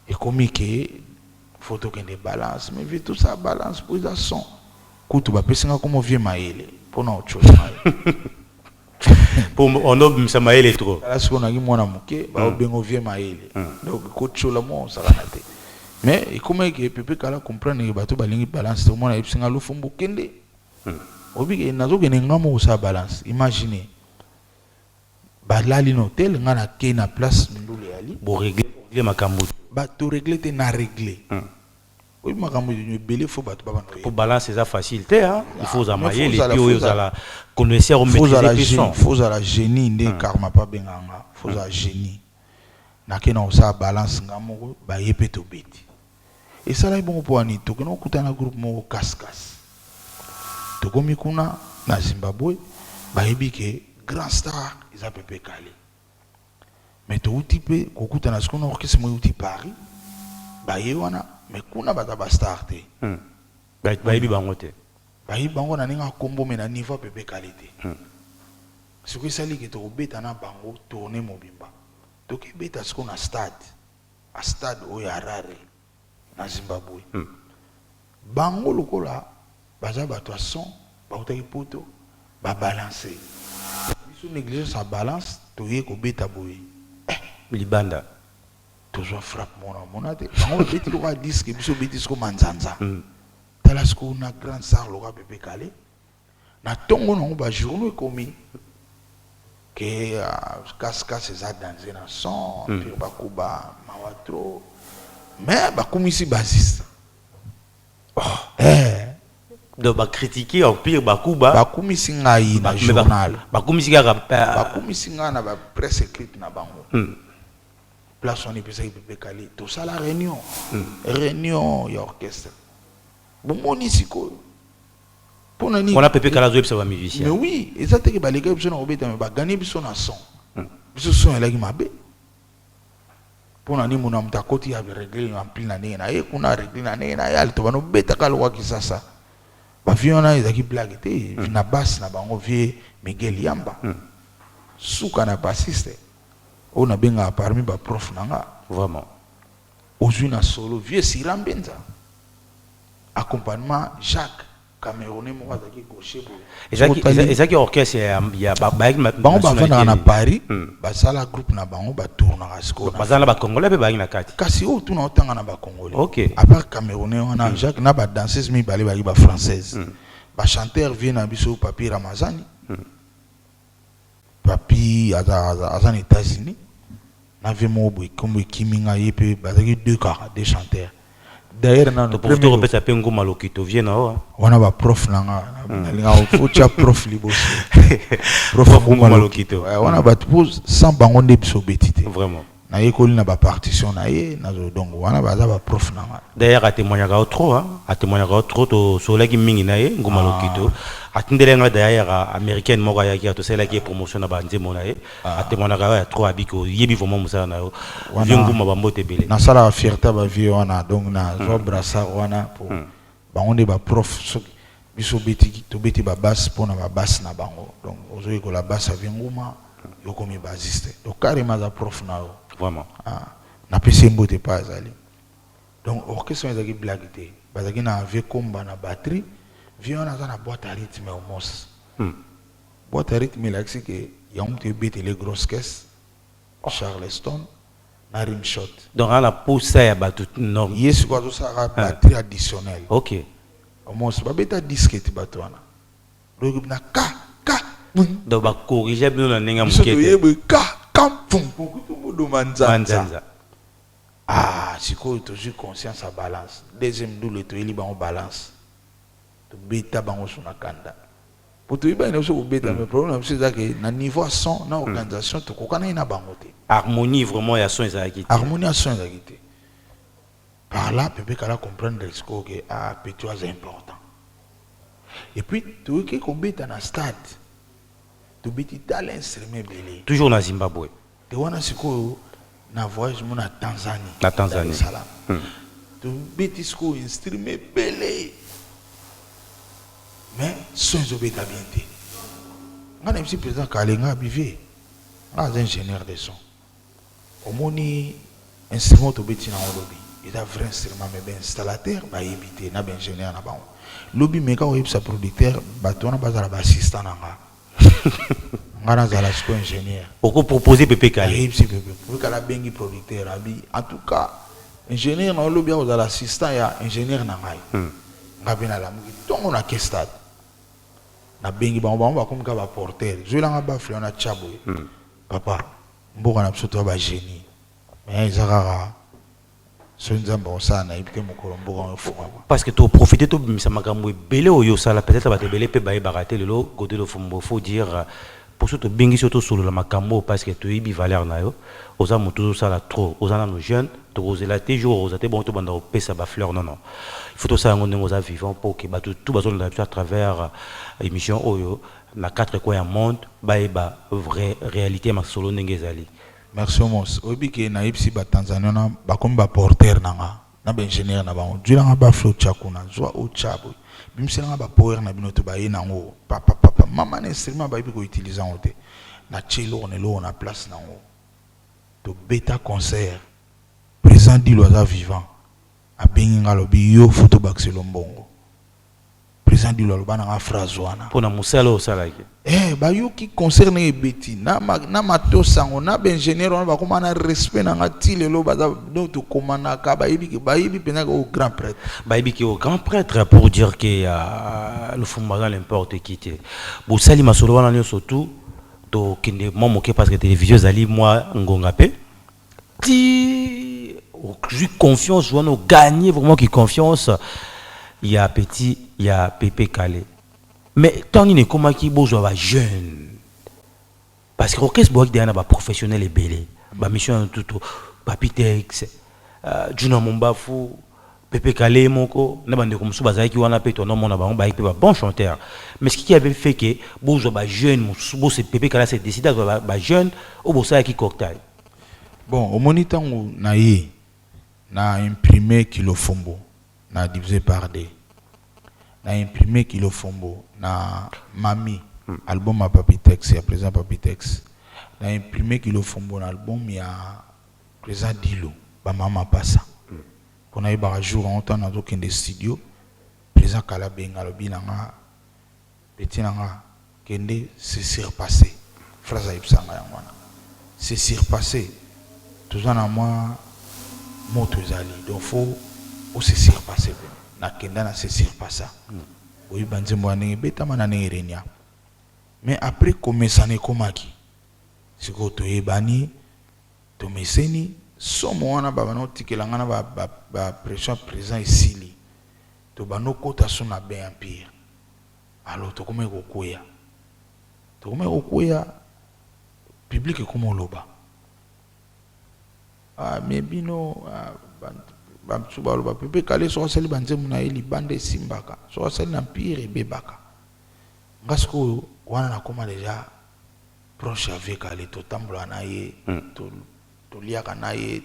ekomi ke faut tokende balance. Mais vieux, tout ça balance po eza son kutu bapesi nga komo vieux mayele mpona otyola ngai. Po ondobimisa mayele trop. Tala sikoyo, naki mwana moke, baobengo vieux mayele. Donc kotyola mwa osakana te. Mais ekomaki ke Pepe Kala comprendre ke bato balingi balance te. Omona, yebisi nga: "Lofombo, kende." Oyebi ke nazokende nga moko kosala balance. Imagine, balali na hotel, nga nakei na place mindulu eyali. Borégler makambo. Bato régler te, na régler. Oyebi makambo ebele, fo bato babanda. Po balance eza facile te, hein? Il faut ozala mayele, puis oyo ozala connaisseur, omaîtrise pe son. Fo ozala génie nde. Karma mpe abenganga fo ozala génie. Nake na kosala balance nga moko, baye mpe tobeti. Esalaki bongo mpo wani tokende kokutana na groupe moko Kaskas. Tokomi kuna na Zimbabwe, bayebi ke grand star eza Pepe Kale, mais touti mpe kokutana sikoyo na orchestre moko euti Paris. Baye wana, mais kuna baza bastar te. Bayebi bango te. Bayebi bango na ndenge akombo, mais na niveau ya Pepe Kale te. Sikoyo esali ke tokobeta na bango tournée mobimba. Tokebeta sikoyo na stade, a stade oyo ya Harare na Zimbabwe. Bango lokola baza bato ya son, bautaki Poto, babalance biso, négligence ya balance. Toye kobeta boye. Libanda. Tozwa frappe mona mona te. Bango babeti lokola disque, biso obeti siko manzanza. Tala sikoyo na grande star lokola Pepe Kale. Na ntongo nango, bajournaux ekomi ke Kaskas eza danger na son. Pire bakuba mawa trop, mais bakumisi bassiste. Oh. Eh. Donc bacritiquer Empire Bakuba. Bakumisi ngai na journal. Bakumisi kaka. Bakumisi ngai na bapresse écrite na bango. Place wana epesaki Pepe Kale, tosala réunion, réunion ya orchestre. Bomoni sikoyo mpona nini wana Pepe Kale azoyebisa bamusicien? Mais oui, eza teke balekaki biso na kobeta, mais baganye biso na son. Biso son elaki mabe. Mpona nini? Mona moto akoti ya régler ampli na ndenge na ye kuna, arégler na ndenge na ye. Ale tobanda obetaka lokwa Kisasa. Bavieux wana ezalaki blague te. Na basse na bango, vieux Miguel Yamba, suka na bassiste oyo nabengaka parmi baprof na nga. Ozwi na solo vieux Sira Mbenza, accompagnement Jacques, Camerounais moko azalaki gaucher boye. Ezalaki orchestre ya bayaki? Bango bavandaka na Paris. Basala groupe na bango, batournaka sikoyo. Baza na bacongolais mpe bayaki na kati? Kasi oyo tuna otanga na bacongolais. Ok. À part Camerounais wana Jacques, na badanseuse mibale bayaki bafrançaise. Bachanteur, vieux na biso Papi Ramazani. Papi aza na États-Unis na vieux moko boye, kombo ekimi ngai. Ye mpe bazalaki deux, kaka deux chanteurs d'ailleurs nano. Topesa mpe Nguma Lokito, vieux na o. Wana baprof na nga, nalingaka fotya prof liboso. Prof Nguma Lokito. Wana bato mpo sans bango nde biso obeti te. Vraiment. Nayekoli na bapartition na ye nazo, donc wana baza baprof na nga. D'ailleurs atémoignaka yo trop, hein? Atémoignaka yo trop, tosololaki mingi na ye. Nguma Lokito atindeli nga d'ailleurs américaine moko ayaki, tosalelaki ye promotion na banzembo na ye. Atémoignaka yo ya trop, abiki oyebi vraiment mosala na yo. Vieux Nguma, bambote ebele. Nasalaka fierté ya bavieux wana, donc nazwa brassard wana po bango nde baprof. Soki biso obeti, tobeti babasse mpona babasse na bango. Donc ozoyekola basse ya vieux Nguma, yokomi bassiste, donc carrément aza prof na yo. Vraiment. Ah, napesi ye mbote epai azali. Donc orchestre wana ezalaki blague te. Bazalaki na vieux Komba na batterie. Vieux wana aza na boîte à rythme omos. Boîte à rythme elakisi ke yango moto ebetele grosse caisse, charleston na rimshot. Donc ana posa ya bato non. Ye sikoyo azosalaka batterie additionnelle. Omos babeta disque ti bato wana, donc na ka ka. Donc bacorrige bino na ndenge ya biso moke te. Toyebwe ka kampum kutumuduma nzanza. Manzanza. Ah, sikoyo tozwi conscience ya balance. Deuxième ndule, toyeli bango balance, tobeta bango so na kanda po toyebani na biso kobeta. Mais problème na biso eza ke na niveau ya son na organisation, tokokanaki na bango te. Harmonie vraiment ya son ezalaki te. Harmonie ya son ezalaki te. Par là Pepe Kale comprendre sikoyo ke ah, petit aza important. Et puis toyoki kobeta na stade, tobeti tala instrument ebele. Toujours na Zimbabwe? Te, wana sikoyo na voyage mo na Tanzanie. Na Tanzanie. Dar es Salaam. Tobeti sikoyo instrument ebele, mais son ezobeta bien te. Ngai na bisi président Kale, ngai abive, ngai aza ingénieur de son. Omoni instrument tobeti nango lobi eza vrai instrument, mais bainstallateur bayebi te na baingénieur na bango. Lobi meka koyebisa producteur, bato wana bazala baassistant na nga, nga nazala sikoyo ingénieur. Okopropose Pepe Kale? Ayebisi Pepe. Pepe Kale abengi producteur, abi en tout cas ingénieur na olobi akozala assistant ya ingénieur na ngai. Nga mpe nalamuki ntongo na ke stade, nabengi bango, bango bakomi kaka baporter, zwelanga baffle wana, tya boye. Papa, mboka na biso toya bagénie, mais eza kaka. Soki Nzambe akosala, nayebi te mokolo mboka yango efungwama. Parce que toprofite, tobimisa makambo ebele oyo osala, peut-être bato ebele mpe bayebaka te. Lelo Godé Lofombo, faut dire, poso tobengisi yo tosolola makambo oyo parce que toyebi valeur na yo. Oza moto ozosala trop, oza nano jeune. Tokozela te jour oza te bongo tobanda kopesa bafleur. Non, non, il faut tosala yango ndenge oza vivant, mpo ke bato tout bazolanda biso à travers émission oyo na quatre coins ya monde bayeba vraie réalité ya masolo ndenge ezali. Merci Omos. Oyebi ke nayebisi batanzania wana, bakomi baporter na nga na baingénieur na bango, zwelanga bafle otya kuna, zwa otya boye, bimiselanga bapower na bino to baye nango papa papa mama na instrument, bayebi koutiliser yango te. Natie eloko na eloko na place nango, tobeta concert. Président Dilo aza vivant, abengi nga, alobi: "Yo faut tobakisela mbongo." Président Dilo aloba nanga phrase wana. Mpona mosala oyo osalaki. Bayoki concert ndenge ebeti na matosango na baingénieur wana, bakóma na respect na nga ti lelo. Baza donc tokomanaka, bayebi, bayebi mpenza au grand prêtre. Bayebi ke au grand prêtre, pour dire ke Lofombo aza n'importe qui te. Bosali masolo wana nyonso tu, tokende mwa moke parce que télévision ezali mwa ngonga mpe ti ozwi confiance wana, ogagné vraiment ki confiance ya petit ya Pepe Kale. Mais ntango nini ekomaki bozwa bajeune? Parce que orchestre boyaki deya na baprofessionnel ebele, bamission ya tutu, Papitex, Juna Mombafu, Pepe Kale moko na bandeko mosusu bazalaki wana mpe tonomona bango bayaki mpe babon chanteur. Mais ce qui avait fait que bozwa bajeune mosusu, bose Pepe Kale s'est décidé azwa bajeune oyo bosalaki cocktail? Bon, omoni, ntango na ye na imprimé Kilofombo na divisé par deux, na imprimé Kilofombo na Mami, album ya Papitex, ya président Papitex, na imprimé Kilofombo na album ya président Dilo, Bamama Pasa, mpo nayebaka jour yango ntango nazokende studio, président Kala benga, alobi na nga: "Petit na nga, kende se surpasser." Phrase ayebisanga yango wana, se surpasser. Toza na mwa moto ezali, donc faut ose surpasser. Mpe nakenda na se surpassa, oyeba nzembo ya ndenge ebetama na ndenge renia. Mais après komesana ekomaki sikoyo, toyebani, tomeseni. Somo wana babanda kotikela nga na bapression ya président esili, tobanda okota so na bain empire. Alors tokomaki kokwea, tokomaki kokwea, public ekoma oloba: "Ah, mais bino, ah, bamosusu baloba Pepe Kale soki asali banzembo na ye libanda esimbaka, soki asali na empire ebebaka." Nga sikoyo wana nakóma déjà proche avec Kale, totambola na ye, toliaka na ye.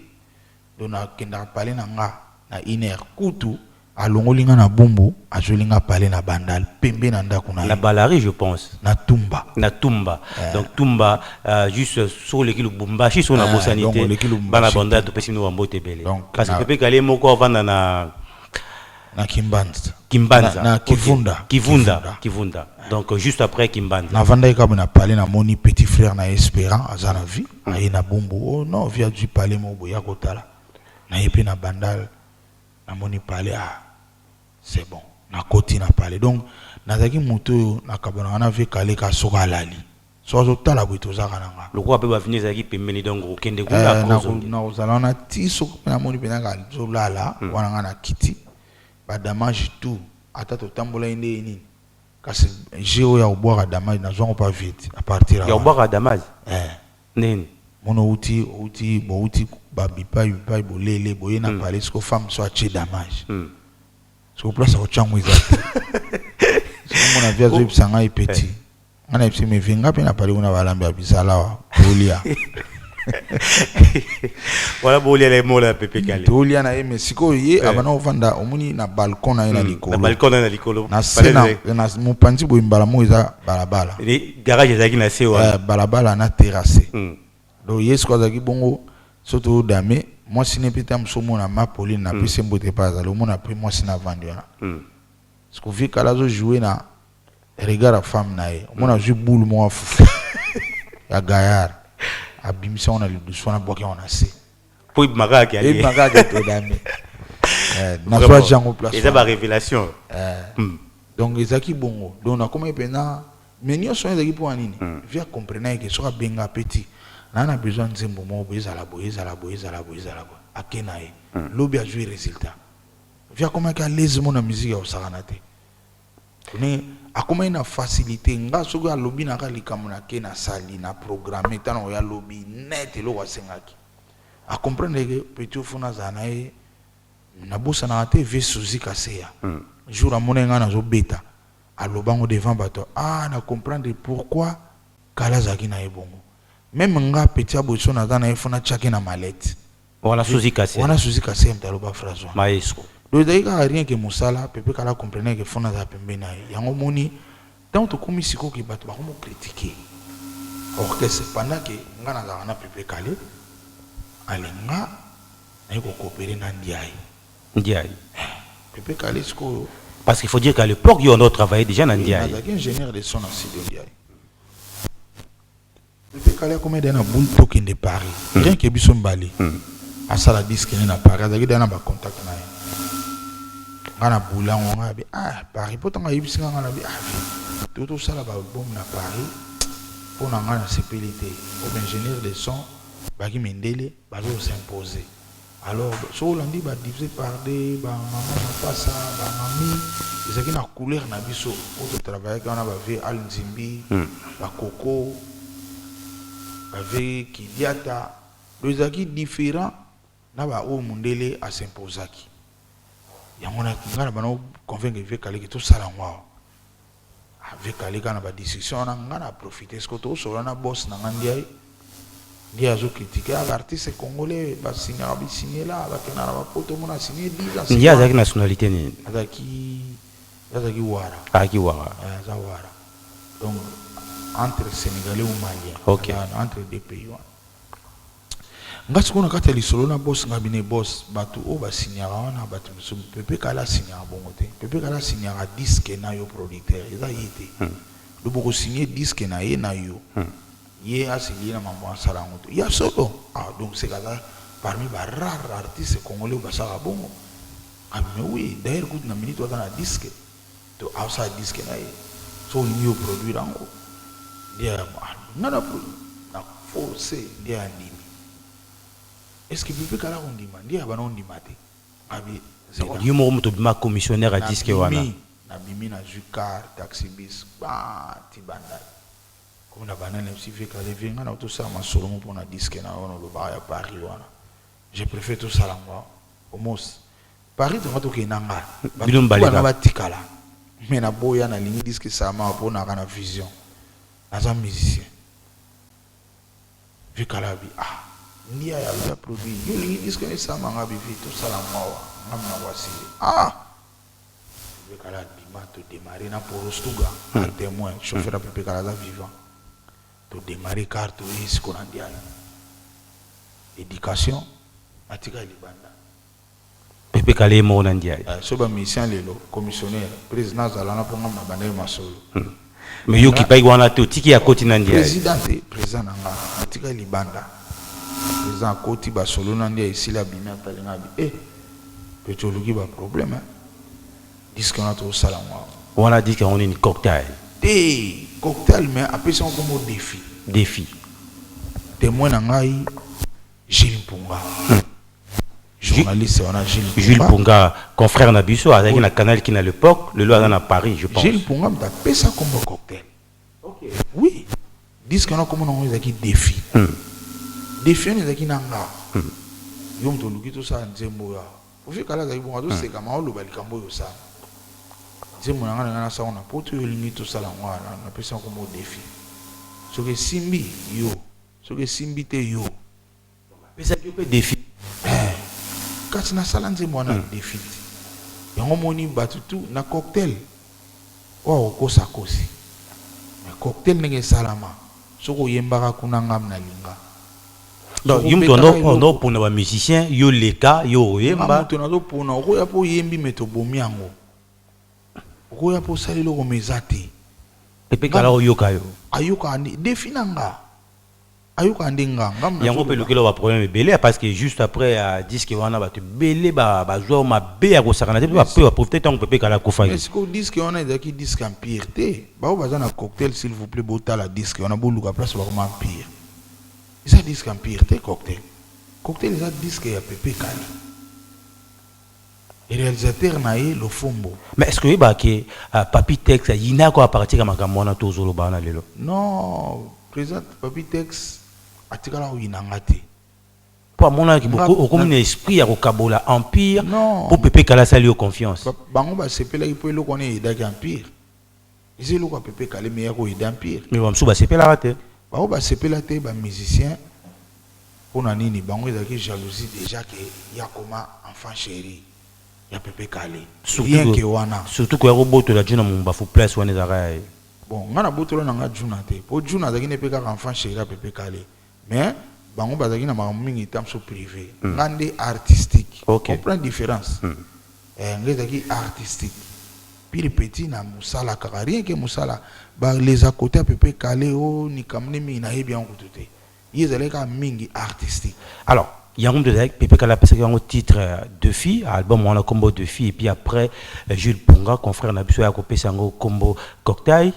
Donc nakendaka pale na nga na une heure, kutu alongoli nga na Bumbu, azweli nga pale na Bandal, pembe na ndako na Na ye. Balari, je pense. Na Tumba. Na Tumba, donc Tumba, juste so oleki Lubumbashi, so na bosani donc te. Oleki Lubumbashi Bana te. Bandal, topesi bino bambote ebele. Donc, parce que Pepe Kale moko avanda na Na Kimbanza. Kimbanza. Na Kivunda. Kivunda, Kivunda, donc juste après Kimbanza. Navandaki kaka na palais, namoni petit frère na Espérant, aza na vie, aye na Bumbu. Oh non, vie azwi palais moko boye ya kotala na ye mpe na Bandal. Namoni palais, ah, c'est bon, nakoti na palais. Donc nazalaki moto oyo nakabonaka na vie Kale ka soki alali, soki azotala boye, tozaka na nga. Lokola mpe bavini ezalaki pembeni, donc okende kuna. Nakozala wana ti soki mpe namoni mpenza azolala wana, nga nakiti badamage tout, ata totambola ye nde nini, kasi je oyo ya kobwaka damage nazwango pa vite à partir ya kobwaka damage? Eh. Nini? Mona outi outi bouti babipai bipai bolele boye na palais, siko femme so atie damage, siko place akotyango eza te. Siko mona vie azoyebisa ngai: "Petit." Ngai nayebisi: "Me vie, nga mpe na palais kuna balambi ya bizala awa, bolia." Wala bolia na mola Pepe Kale. Tolia na ye. Me sikoyo ye abanda kovanda, omoni, na balcon na ye na likolo. Na balcon na ye na likolo. Na se na mopanzi boye, mbala moko eza balabala. Garage ezalaki na se wana. Balabala na terrasse. Donc ye sikoyo azalaki bongo, so todame mwasi ne mpe ta mosu, omona ma Pauline, napesi mbote mpe azali, omona mpe mwasi na avandi wana. Siko vie Kala azojoue na regard ya femme na ye, omona azwi bulu moko ya fufu ya gaillard, abimisi yango na lidusu wana, abwaki yango na se. Po ebimaka kaka. Ebimaka kaka, todame nazwa jango place. Eza barévélation. Donc ezalaki bongo. Donc nakomaki mpenza, mais nyonso wana ezalaki mpo ya nini? Vie acomprenaki ke soki abenga petit Naa na besoin nzembo moko boye, ezala boye, ezala boye, ezala boye, ezala boye. Ake na ye, lobi azwi résultat. Vieux akomaki à l'aise mo na musique ya kosakana te. Ne akomaki na facilité. Nga soki alobi naka likambo, nake, nasali na programme, ntango oyo alobi net eloko asengaki, acomprendre ke petit ofo nazala na ye. Nabosanaka te vieux Suzi Kaseya, jour amonaki ngai nazobeta, alobango devant bato: "Ah, na comprendre pourquoi kala azalaki na ye bongo." Même nga, petit aboye, so naza na ye, fo natiaki na mallette. Wana Suzi Kaseya. Wana Suzi Kaseya moto aloba phrase wana. Maestro. Donc ezalaki kaka rien ke mosala. Pepe Kala comprenait ke fo nazala pembeni na ye. Yango moni ntango tokomi sikoyo ke bato bakomi critiquer orchestre pendant ke nga nazalaka na Pepe Kale, alenga naye kokopere na Ndiaye. Ndiaye. Pepe Kale sikoyo. Parce qu'il faut dire qu'à l'époque, yo on travaillait déjà na Ndiaye. Nazalaki ingénieur de son na studio Ndiaye. Pepe Kale akomi deya na boule, tokende Paris, rien ke biso mibale, asala disque ne na Paris. Azalaki deya na bacontact na ye. Nga na boule yango, nga bi: "Ah, Paris." Mpo ntango ayebisi nga, nga na bi: "Ah, to tosala baalbum na Paris, mpo na nga nasepeli te po baingénieur de son baki mindele bazos'impose." Alors so olandi badivisé par deux, bamama mapasa, bamami, ezalaki na couleur na biso oyo totravaillaki wana, bavieux Al Nzimbi, bakoko, bavieux Kidiata. Donc ezalaki différent na baoyo mondele asimposaki yango. Na ngai na bana convaincre vieux Kaleke tosala yango awa. Vieux Kale kaka na badiscussion wana, ngai na profite siko tosola na boss na ngai Ndiaye. Ndiaye azocritiquer baartiste congolais basignaka bisignela, bakenda na bapoto, omona asigne 10 ans. Ndiaye azalaki nationalité nini? Azalaki wara. Azalaki wara. Aza wara, donc entre sénégalais ou malien. Entre deux pays wana. Nga sikoyo na kati ya lisolo na boss nga bine: "Boss, bato oyo basignaka wana, bato mosusu, Pepe Kala asignaka bongo te. Pepe Kala asignaka disque na yo producteur, eza ye te. Do bokosigne disque na ye na yo, ye asili na mambo asala yango te ya solo." Ah, donc c'est kaza parmi barare artiste congolais oyo basalaka bongo. Ah mais oui, d'ailleurs kutu na minute aza na disque to aosala disque na ye, so olingi yo produire yango. Nde nga na force nde andimi. Est ce que Pepe Kala kondima? Nde ya bana ondima te abi. Yo moko moto obima commissionnaire ya disque wana. Nabimi, nazwi car taxi bis ti Bandal. Komi na Bandal, nayebisi vieux Kale: "Vieux, nga na tosala masolo mo mpona disque na wana olobaka ya Paris wana. Je préfère tosala ngo omos Paris, tonga tokende nga." Bino mibale. Bana batikala, me naboya, nalingi disque esalama mpo naka na vision, naza musicien. Vieux Kala abi: "Ah, ndia ya ya produit, yo olingi disque esalama." Nga bi: "Vieux, tosala ngo awa, nga mina kwasile." Ah, Pepe Kala abima, todémarre na Porostuga, na témoin chauffeur ya Pepe Kala aza vivant. Todémarre car, toye siko na Ndiaye éducation, atika libanda. Pepe Kale ye moko na Ndiaye. So bamusicien lelo, commissionnaire, président azala na mpo nga na bandaki masolo. Mais yo okipaki wana te, otiki ya koti na Ndiaye. Président te, président na nga atika libanda. Président akoti, basolo na Ndiaye esili, abimi, atalinga, abi: "E petit, oluki baproblème, disque wana tozosala ngo awa." Wana disque yango nini, Cocktail? Te, Cocktail, mais apesi yango kombo Défi. Défi. Témoin na ngai Gilles Mpunga, journaliste wana Gilles. Jules Mpunga, confrère na biso, azalaki na Canal Kin à l'époque, lelo aza na Paris, je pense. Gilles Mpunga moto apesa kombo Cocktail. Oui, disque wana kombo nango ezalaki Défi. Défi wana ezalaki na nga: yo moto oluki tosala nzembo oyo awa. Ofikala azalaki bongo, azosekama, oloba likambo oyo osala nzembo na nga na ngai nasango na poto, oyo olingi tosala yango wana, napesa yango kombo Défi. Soki esimbi yo, soki esimbi te yo. Apesaki yo mpe défi. Kasi nasala nzembo wana Défi te. Yango moni bato tu na Cocktail oyo akokosa kosi, mais Cocktail ndenge esalama, soki oyembaka kuna, ngam nalinga. Donc yo moto ondopona bamusicien, yo leka, yo oyemba. Moto nazopona, okoya mpo oyembi, me tobomi yango. Okoya mpo osala eloko, ma eza te. Pepe Kala oyoka yo. Ayokaka nde défi na nga, ayokaka nde nga. Yango mpe elokeli baproblème ebele, parce que juste après ya disque wana, bato ebele bazwa mabe ya kosakana te, mpe baprofite ntango Pepe Kala akufaki. Sikoyo disque wana ezalaki disque empire te. Bao baza na Cocktail, s'il vous plaît, botala disque wana, boluka place bakoma empire. Eza disque Empire te. Cocktail, Cocktail eza disque ya Pepe Kale, réalisateur na ye Lofombo. Mais est ce que oyebaka ke Papi Tex ayinako à partir ya makambo wana to ozoloba wana lelo? Non, président Papi Tex atikala koyinanga te. Mpo amonaki okomi na esprit ya kokabola Empire. Non. Mpo Pepe Kale asali yo confiance. Bango basepelaki mpo eloko wana eyedaki Empire. Eza eloko ya Pepe Kale, mais ya koyeda Empire. Mais bamosusu basepelaka te. Bango basepela te, bamusicien. Mpona nini? Bango ezalaki jalousie déjà ke ya koma enfant chéri ya Pepe Kale, rien que wana. Surtout koya kobotola Juna Mumbafu place wana ezalaka ya ye. Bon, nga nabotola na nga Juna te, mpo Juna azalaki ne mpe kaka enfant chéri ya Pepe Kale, mais bango bazalaki na makambo mingi ta mosusu privé. Nga nde artistique. Comprend différence? Nga ezalaki artistique pire petit na mosala kaka, rien que mosala. Les à côté ya Pepe Kale o likambo nde mingi nayebi yango kutu te. Ye ezalaki kaka mingi artistique. Alors yango moto ezalaki Pepe Kale apesaki yango titre Défi, album wana kombo Défi, et puis après Jules Punga, confrère na biso, ya kopesa yango kombo Cocktail.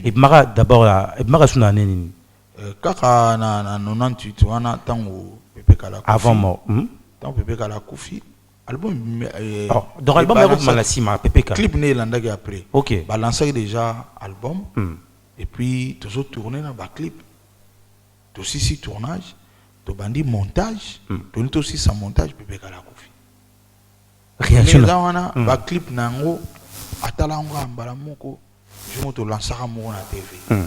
Ebimaka d'abord, ebimaka su na année nini? Kaka na 98 wana, ntango Pepe Kale akufi. Avant mort. Ntango Pepe Kale akufi, album. Oh, donc album yakobima na nsima Pepe Kale? Clip nde elandaki après. Balansaki déjà album et puis tozotourne na baclip. Tosisi tournage, tobandi montage. Toli tosisa montage, Pepe Kale akufi. Réaction? Eza wana. Baclip na yango, atala yango kaka mbala moko. Jour moko tolansaka moko na TV,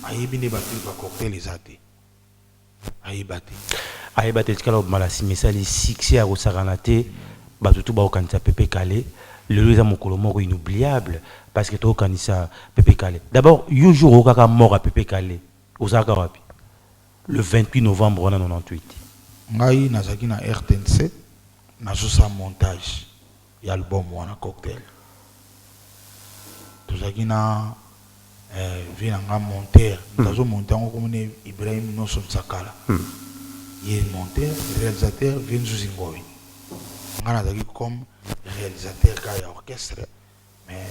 ayebi nde baclip ya Cocktail eza te, ayeba te. Ayeba te. Tikala kobima na nsima, esali succès ya kosakana te. Bato tu bakokanisa Pepe Kale. Lelo eza mokolo moko inoubliable parce que tokokanisa Pepe Kale. D'abord yo, jour okaka mort ya Pepe Kale, ozalaka wapi le 28 novembre wana 98? Ngai nazalaki na RTNC, nazosala montage ya album wana Cocktail. Tozalaki na vie na nga monteur, moto azomonte yango komona Ibrahim Noso Nsakala. Ye monteur, réalisateur vie Nzuzi Ngoi. Ngai nazalaki comme réalisateur kaka ya orchestre, mais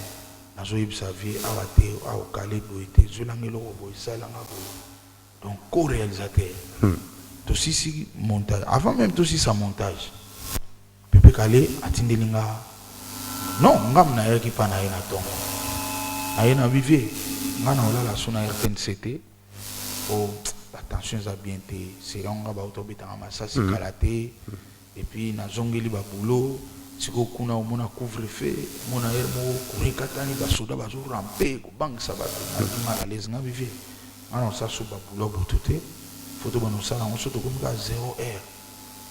nazoyebisa vie awa te, awa okale boye te, zwelanga eloko boye, esalanga boye. Donc co-réalisateur. Tosisi montage, avant même tosisa montage, Pepe Kale atindeli nga. Non, ngam nayaki mpa na ye na ntongo, naye na bivie nga na olala so na RTNC te po batension eza bien te. Selon nga, bauta obetanga masasi kala te, et puis nazongeli babulo sikoyo kuna, omona couvre feu, omona heure moko courant ekatani, basoda bazorampe kobangisa bato. Nazwi mal à l'aise. Nga bivie, nga na osala so babulo ya butu te. Fo tobanda kosala yango so tokomi kaka 0 heure,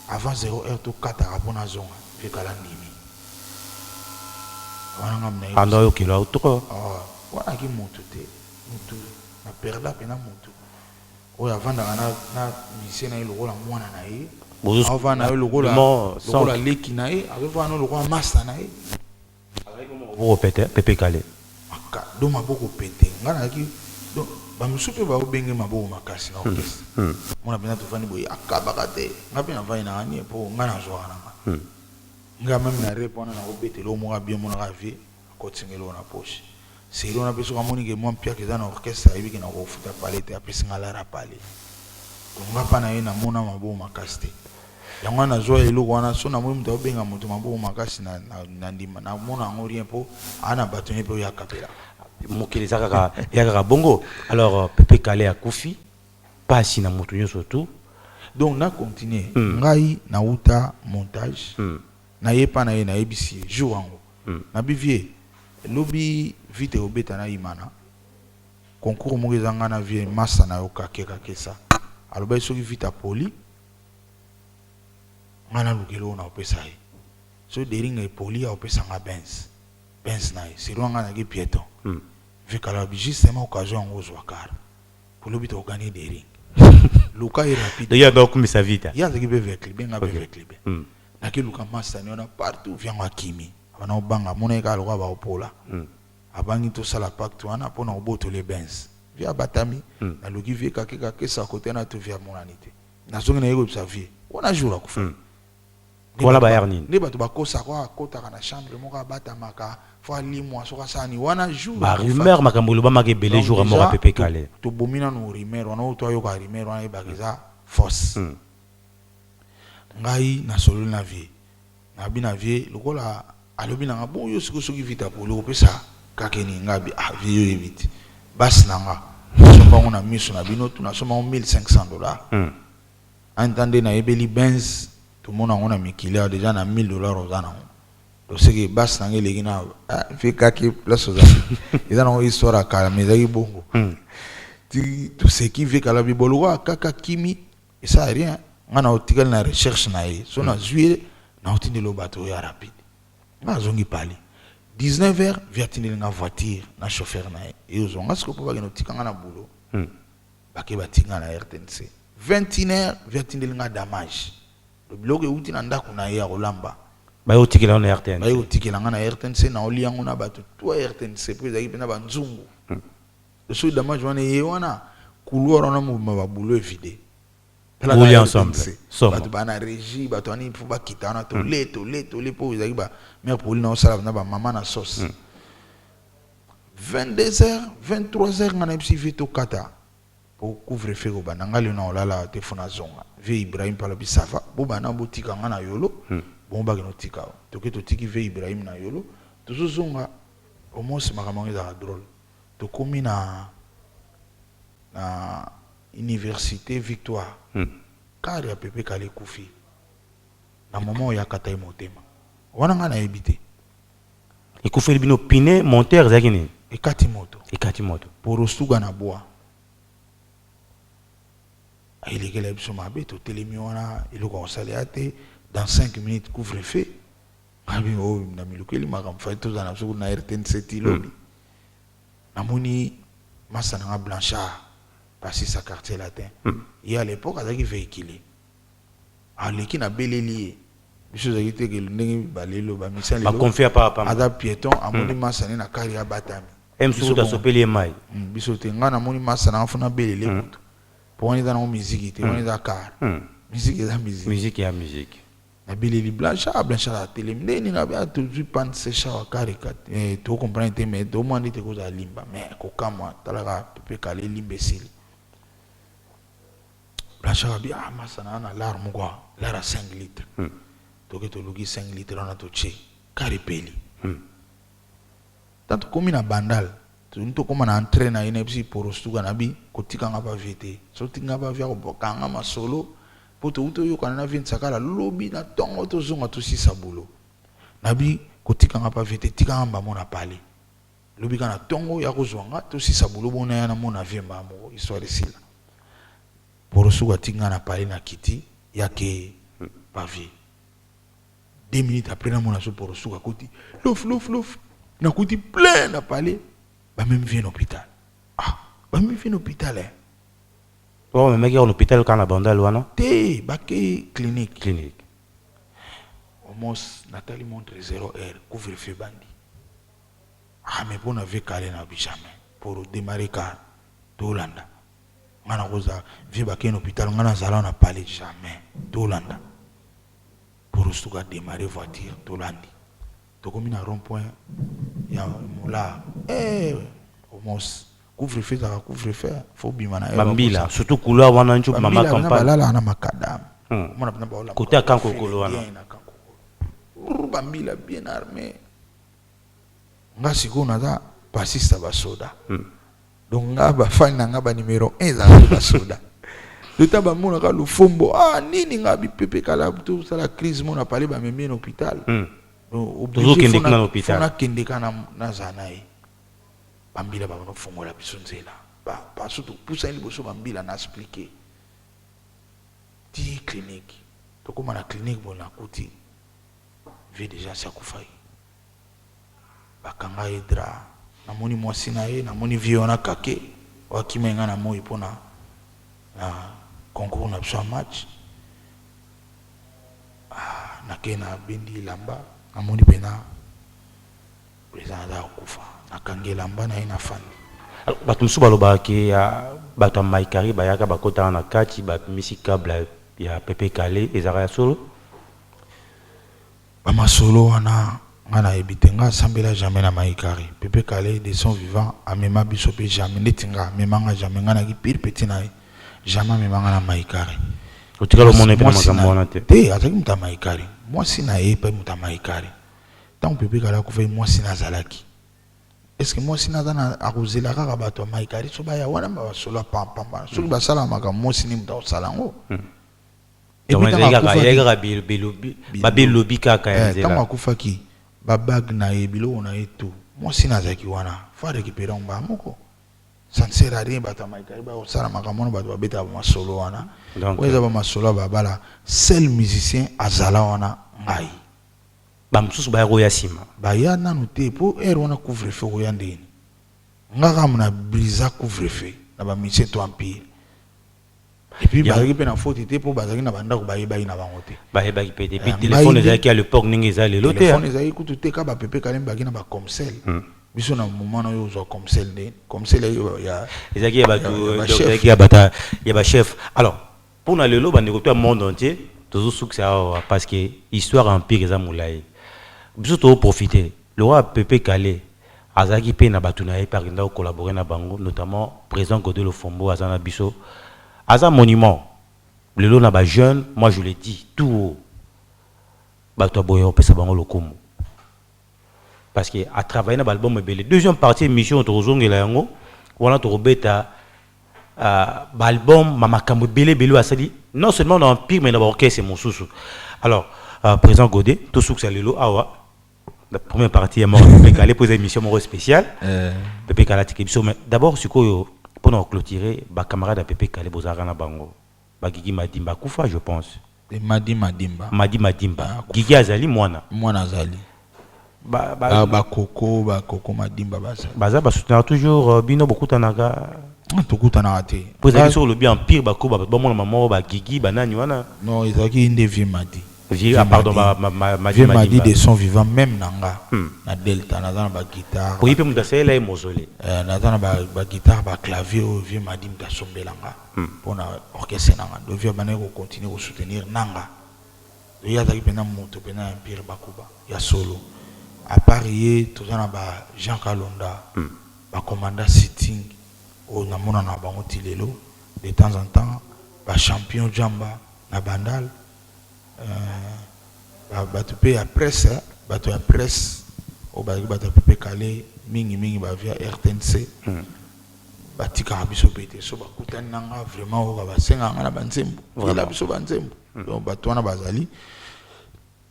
avant 0 heure tokataka mpo nazonga. Vieux Kala ndimi wana. Nga na Ando oyokela otoko. Wana aki motu te, motu na perda mpena, motu oyo avandaka na musicien na ye lokola mwana na ye, azovanda na ye lokola leki na ye, azovanda na ye lokola masta na ye. Maboko pete, Pepe Kale. Do maboko pete. Nga nazalaki, donc bamosusu mpe baobenge maboko makasi na orchestre. Mona mpenza tovandi boye, akabaka te. Nga mpe navandi nanga nie, mpo nga nazwaka nanga. Nga même na rep wana, nakobetela oyo moko abie, monaka vie akotinga eloko na poche. Seri wana mpe, soki amoni ke mwa mpiaka eza na orchestre, ayebi ke nakofuta pale te, apesi nga lara pale. Donc nga mpa na ye namona maboko makasi te. Yango wana nazwa eloko wana. So namoni moto aobenga moto maboko makasi, na ndima namona yango rien, mpo aa na bato ne mpe oyo akabelaka. Mokili eza kaka ya kaka bongo. Alors Pepe Kale akufi, pasi na moto nyonso tu. Donc na continue. Ngai nauta montage, naye mpa na ye, nayebisi ye jour yango. Nabi vie, lobi vite obeta na Imana concours moko eza. Ngai na vie masa na yo kake kakesa, alobaki soki vite apoli, ngai naluka eloko na opesa ye. So Deringa epoli, aopesa nga Benz, Benz na ye. Selo ngai nazalaki piéton. Vieux Kala abi justement occasion yango, ozwa kara po lobi tokoganye Dering, luka ye rapide. Ye ando akumisa Vita. Ye azalaki mpe veclibe, nga mpe veclibe. Nakeluka masani wana partout, viango akimi, abana obanga, amona ye kaka lokola baopola. Abangi tosala pacte wana mpona kobotola Benz. Vie abatami. Naluki vie kake kakesa kote na to, vie amonani te. Nazongi, naye koyebisa vie wana jour akufa. Wana bayar nini? Nde bato bakosaka, akotaka na chambre moko, abatamaka, fo alimwa soki asala nini wana jour. Barumeur, makambo elobamaka ebele jour ya mort ya Pepe Kale. Tobomi nanu rumeur wana. Oyo to ayoka rumeur wana, yebaka eza. Force. Ngai nasololi na vieux, nabi na vieux lokola alobi na nga bon, yo sikoyo soki Vita Poli okopesa kake nini? Ngai abi: ah vieux, yo oyebi te, basi na nga nasomba yango na miso na bino tu, nasomba yango 1500 $. En nde nayebeli Benz, tomona yango na mikili awa déjà na 1000 $ oza nango. Donc seke basi na nga eleki na, ah, vieux kake place ozali, eza nango histoire ya kala, mais ezalaki bongo. Ti toseki, vieux kala biboloko kaka kimi, esala rien. Nga na otikali na recherche na ye, so nazwi ye, naotindeli oyo bato oyo ya rapide. Nga azongi pali 19 heures, vieux atindeli nga voiture na chauffeur na ye, e ozwa nga sikoyo mpo bakende otika nga na boulot. Bake batinga na RTNC. 21 heures, vieux atindeli nga damage, biloko euti na ndako na ye ya kolamba. Baye otikela na RTNC? Baye kotikela nga na RTNC, na olia yango na bato to RTNC, mpo ezalaki mpenza banzungu. Soki damage wana eye wana, couloir wana mobima, babulo evide. Bolia ensemble. Somo. Bato baa na régie, bato wani mpo bakita wana, tole tole tole, mpo ezalaki ba mare poli na osala na bamama na sauce. 22 heures, 23 heures, nga nayebisi vieux tokata po couvre feu kobanda. Nga lelo na olala te, fo nazonga. Vieux Ibrahim mpe alobi: ça va, bobanda botika nga na Yolo. Bongo bakende otika, toke totiki vieux Ibrahim na Yolo, tozozonga. Omosi makambo yango ezalaka drôle. Tokomi na université Victoire, car ya Pepe Kala ekufi na moment oyo akata ye motema wana, ngai nayebi te. Ekufeli bino pneu moteur, ezalaki nini? Ekati moto. Ekati moto. Porosuga na bwa ayelekela biso mabe. Totelemi wana, eloko ya kosala ya te. Dans 5 minutes couvre feu. Ngabi oyo na milukeli makambo, fai tozala na biso kuna na RTNC ti lobi. Namoni masa nanga Blanchard, pasisa Quartier Latin. Ye à l'époque azalaki véhiculé, aleki, nabeleli ye. Biso ezalaki te ke ndenge balelo bamisa lelo. Baconfia pa pamba. Aza piéton, amoni masa ne na kari, abatami. Msusu asopeli ye mai. Biso te. Ngai namoni masa nanga, funa belele kutu, po wana eza nango miziki te, wana eza car. Miziki eza miziki. Musique ya musique. Nabeleli Blanchard, Blanchard atelemi. Ndenge nini? Abi tozwi panne sèche awa, car tocomprendre te, mais tomona nde te kozala limba, mais kokamwa, talaka Pepe Kala, elimba esili. Blanchard abi: ah masa na na lare moko awa, lare ya 5 litre. Toke toluki 5 litre wana, totie, car epeli. Tant tokomi na Bandal, toni tokóma na entrée na ye, nayebisi Porostuka, nabi kotikanga ba vieux te, so tinga ba vieux akokanga masolo, mpo touti oyokana na vieux Nsakala lobi na ntongo tozonga tosisa bulo. Nabi kotikanga pa vieux te, tikanga mbamo na pale lobi kaka na ntongo ya kozwa nga, tosisa bulo bona ya namona vieux mbaa moko, histoire esila. Porosuka atinga na pale na kiti yake pa vieux. 2 minutes après, namona so Porosuka akoti, lof lof lof, nakuti plein na palais, bamemi vieux na hôpital. Ah, bamemi vieux na hôpital, eh. Oyo bamemaki na hôpital kaka na Bandal wana? Te, bake clinique. Clinique. Omos natali montre, 0 heure, couvre feu bandi. Ah mais mpo na vieux Kale, na bi jamais pour démarrer car tolanda. Nga nakoza vieux bakei na hôpital, nga nazala na palais, jamais tolanda. Pour suka démarrer voiture, tolandi, tokomi na rond point ya Molar, eh, omos couvre feu ezalaka couvre feu, fo bima na Bambila, surtout couloir wana njo mama campagne. Balalaka na makadam. Omona mpena baola. Côté ya Kankokolo wana. Bien na Kankokolo, bambila bien armé. Nga sikoyo naza pasista basoda. Donc nga bafani na nga ba numéro 1 ezalaka basoda. Lota bamonaka Lofombo, ah nini, nga bipepe kala tosala crise mo na pale, bamemi na hôpital. Tozokende kuna na hôpital. Fo nakende ka nazala na ye. Bambila babana kofongola biso nzela, baso topusani liboso, bambila na expliquer ti clinique. Tokóma na clinique boye, nakuti vieux déjà asi akufaki, bakanga ye drap. Namoni mwasi na ye, namoni vieux wana kake oyo akima ye. Ngai na moi mpona na concours na biso ya match. Ah, nakei nabendi elamba, namoni mpena président aza kokufa. Nakangi elamba na ye, nafandi. Bato mosusu balobaka ke ya bato ya Maikari bayaka, bakotaka na kati, bamisi câble ya Pepe Kale. Ezalaka ya solo? Bamasolo wana nga nayebi te. Nga asambela jamais na Maikari. Pepe Kale de son vivant amema biso mpe jamais, ndeti nga amemanga jamais. Nga naki pire petit na ye. Jamais amemanga na Mahikari. Otikala omona ye mpe na makambo wana te? Te, azalaki moto ya Mahikari. Mwasi na ye mpe moto ya Mahikari. Ntango Pepe Kale akufaki, mwasi na azalaki. Est ce que mwasi na aza na akozela kaka bato ya Mahikari so baya wana ba masolo ya pamba? Soki basala makambo, mwasi nde moto akosala yango. Et puis ntango akufaki, babelobi kaka ya nzela. Ntango akufaki, ba bague na ye, biloko na ye tout, mwasi na azalaki wana, faut a recuperer yango mbala moko. Ça ne sert à rien bato ya Mahikari baya kosala makambo wana, bato babetaka ba masolo wana. Oyo eza ba masolo ya babala, seul musicien azala wana ngai. Ba mosusu baya koya sima. Baya nanu te po heure wana couvre feu okoya ndenge nini? Nga kaka na brisa couvre feu na ba musiciens to empire. Et puis bazalaki pe na faute te po bazalaki na ba ndako bayebaki na bango te. Bayebaki pe te. Et puis téléphone ezalaki à l'époque ndenge eza lelo te. Téléphone ezalaki kutu te ka ba Pepe Kalle bazalaki na ba Comcel. Biso na moment na yo ozwa Comcel nde Comcel ya ezalaki ya bato ezalaki ya bato ya ba chef. Alors pona lelo bandeko to ya monde entier tozosukisa awa parce que histoire empire eza molayi. Biso tozo profiter le roi Pepe Kalle azalaki pe na batu na ye pe akenda ko collaborer na bango notamment president Gode Lofombo aza na biso aza monument lelo na ba jeunes moi je le dis tout haut batu ya boye opesa bango lokumu parce que a travailler na ba album ebele. Deuxième partie emission tokozongela yango wana tokobeta ba album ma makambo ebele ebele oyo asali non seulement na empire mais na ba orchestre mosusu. Alors président Gode, tosukisa lelo awa la première partie ya mort Pepe Kale po eza émission moko spéciale. Pepe Kale atiki biso, mais d'abord sikoyo mpona koclôturer, ba camarade ya Pepe Kale bozalaka na bango, ba Gigi Madimba akufa je pense. Madi Madimba. Madi Madimba. Gigi azali mwana. Mwana azali. Ba koko Madimba bazali. Baza basoutenaka toujours bino, bokutanaka? Tokutanaka te. Po ezalaki soki olobi empire bakoba bato bamona mama ba Gigi banani wana. Non, ezalaki nde vieux Madi. Vieux, ah, pardon, ba Madi. Vieux Madi de son vivant même na nga na Delta naza na ba guitare. Po ye mpe moto asalela ye mausolée. Naza na ba guitare, ba clavier oyo vieux Madi moto asombela nga mpona orchestre na nga. Donc vieux abandaki ko continuer ko soutenir nanga. Donc ye azalaki mpenza moto mpenza ya empire Bakuba ya solo. À part ye toza na ba Jean Kalonda, ba commandant Sitting oyo namonana na bango ti lelo de temps en temps, ba champion Jamba na Bandal. Bato mpe ya presse, bato ya presse oyo bazalaki bato ya Pepe Kale mingi mingi, ba via RTNC batikaka biso mpe te. So bakutani na nga vraiment oyo basengaka nga na banzembo, yela biso banzembo. Donc bato wana bazali,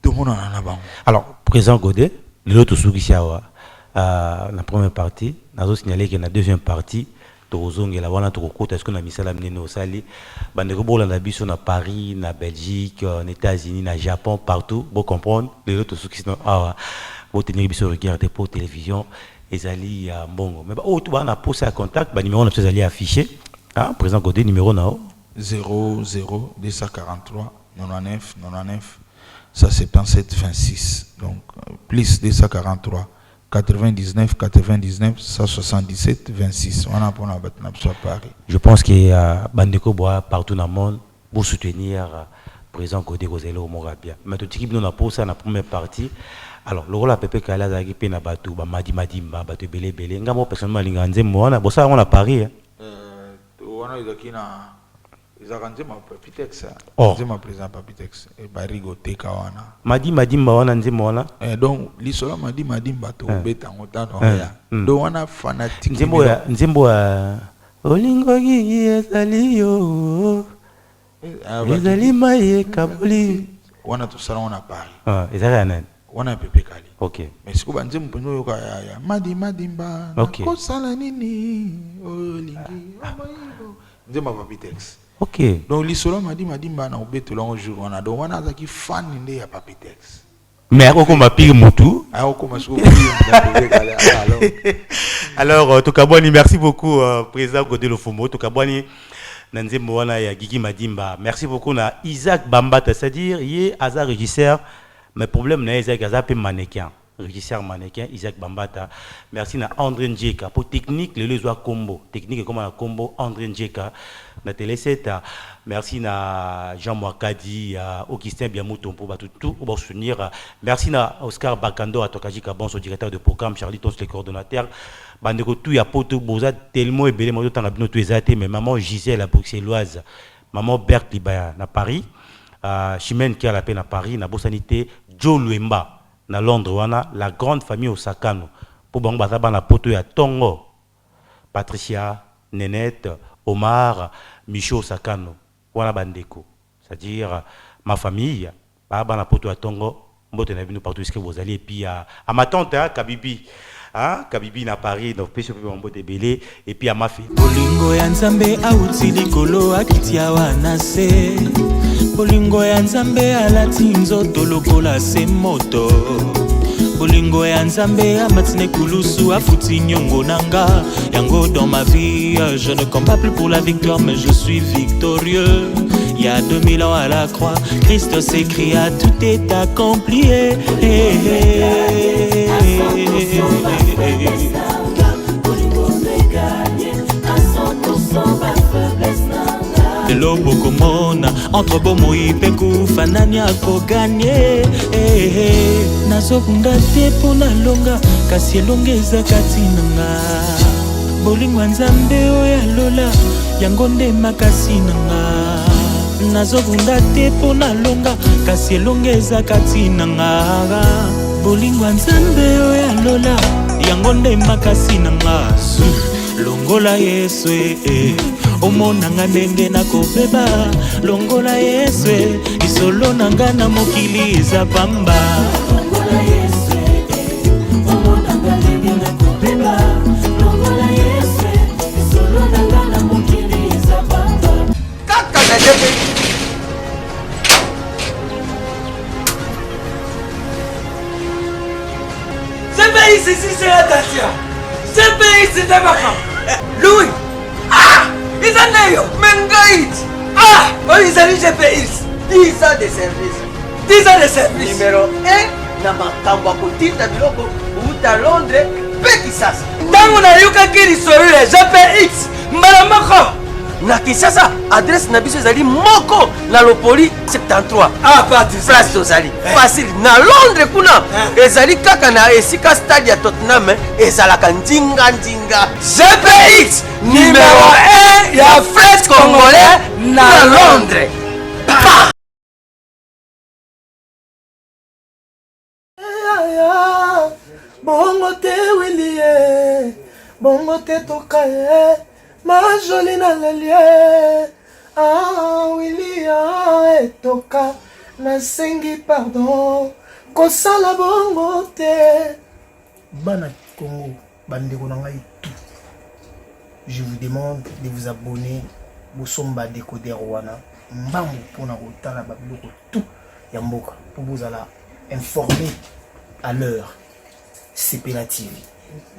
tomonana na bango. Alors président Godet, lelo tosukisi awa na première partie. Nazo signaler que na deuxième partie tokozongela wana, tokokota sikoyo na misala minene osali. Bandeko bolanda biso na Paris, na Belgique, na États-Unis, na Japon, partout, bocomprendre. Lelo tosukisi na awa. Botenir biso rigueur te po télévision ezali ya mbongo, mais oyo to baa na posa ya contact, banuméro na biso ezali affiché. Ah, président Godet, numéro na yo? 00 243 99 99 177 26. Donc plus 243 99 99 177 26 wana mpona bato na biso ya Paris. Je pense que bandeko boa partout dans le monde pour soutenir président Godé Kozelo moko bien. Mais totiki bino na posa na première partie. Alors lokola Pepe Kale azalaki mpe na bato ba Madi Madimba, bato ebele ebele, nga moko personnellement alingaka nzembo wana bosala yango na Paris, hein. Wana ezalaki na ezalaka nzembo ya Papitex. Oh. Nzembo ya président Papitex, Barigo teka wana. Madi Madimba wana, nzembo wana. Donc lisolo ya Madi Madimba tobeta yango tano ya donc wana fanatique. Nzembo ya olingo Gigi ezali yo ezali mai ekaboli. Wana tosala ngo na Paris. Ah, ezalaki ya nani? Wana ya Pepe Kale. Ok. Mais sikoyo banzembo mpenza oyoka ya Madi Madimba, nakosala nini oyo olingi, nzembo ya Papitex. Donc lisolo ya Madi Madimba na obetela yango jour wana. Donc wana azalaki fan nde ya Papitex. Mais akokoma pire mutu. Akokoma sikoyo pire. Alors. Alors tokabwani, merci beaucoup président Godé Lofombo. Tokabwani na nzembo wana ya Gigi Madimba. Merci beaucoup na Isaac Bambata, c'est-à-dire ye aza régisseur, mais problème na ye ezalaki aza mpe mannequin. Régisseur mannequin Isaac Bambata. Merci na André Ndjeka. Pour technique, le lezoa combo. Technique comme un combo André Ndjeka. Na télé 7. Merci na Jean Mwakadi, Augustin Biamouton pour tout tout pour soutenir. Merci na Oscar Bakando à Tokaji Kabon, son directeur de programme, Charlie Tons, le coordonnateur. Bandeko tout ya poto boza tellement ebele moto tanga bino tout ezate mais maman Gisèle la bruxelloise, maman Berthe Libaya na Paris, Chimène qui a la peine à Paris, na bosanité Joe Luemba na Londres wana la grande famille Osakano po bango baza bana poto ya tongo Patricia, Nenette, Omar, Micho Osakano wana bandeko, c'est-à-dire ma famille ba bana poto ya tongo mbote na bino partout ce que vous allez et puis à ma tante hein, Kabibi hein, Kabibi na Paris donc peso pe mbote ebele et puis à ma fille. Bolingo ya Nzambe auti likolo akiti awa na se. Bolingo ya Nzambe alati nzoto lokola se moto. Bolingo ya Nzambe amati na ekulusu afuti nyongo na nga. Yango dans ma vie, je ne combats plus pour la victoire mais je suis victorieux. Il y a 2000 ans à la croix, Christ s'écria, tout est accompli. Eh, eh, eh, eh. Lelo bokomona entre bomoi mpe kufa nani akoganye. Eh, eh. Nazobunda te mpo nalonga, kasi elonga eza kati na nga. Bolingo ya Nzambe oyo alola, yango nde makasi na nga. Nazobunda te mpo nalonga, kasi elonga eza kati na nga. Bolingo ya Nzambe oyo alola, yango nde makasi na nga. Longola Yesu, eh, eh. Omonanga ndenge nakobeba. Longola Yesu, eh. Lisolo na nga na mokili eza pamba. Longola Yesu, eh, eh. Omonanga ndenge nakobeba. Longola Yesu, eh. Lisolo na nga na mokili eza pamba. Kaka na ndenge CPI, c'est si, c'est la Dacia. CPI, c'est Tabaka. Louis. Ah! Ils en ont Mengaït. Ah! Oh, ils ont GPI. 10 ans de service. 10 ans de service. Numéro 1, na makambo ya kotinda biloko kouta Londres mpe Kinshasa. Ntango nayokaki lisolo ya GPX mbala moko na Kinshasa, adresse na biso ezali moko na Lopoli 73. Ah, pas place tozali. Eh. Facile. Na Londres kuna Eh. ezali kaka na esika stade ya Tottenham ezalaka ndinga ndinga. GPX numéro 1 ya fret congolais na Londres. Pa! Bongo te Willy, bongo te toka ye, ma jolie na lelie. Ah Willy, ah, etoka, nasengi pardon, kosala bongo te. Bana Congo, bandeko na ngai tout, je vous demande de vous abonner, bosomba décodeur wana mbangu mpona kotala ba biloko tout ya mboka mpo bozala informé à l'heure. Sepela TV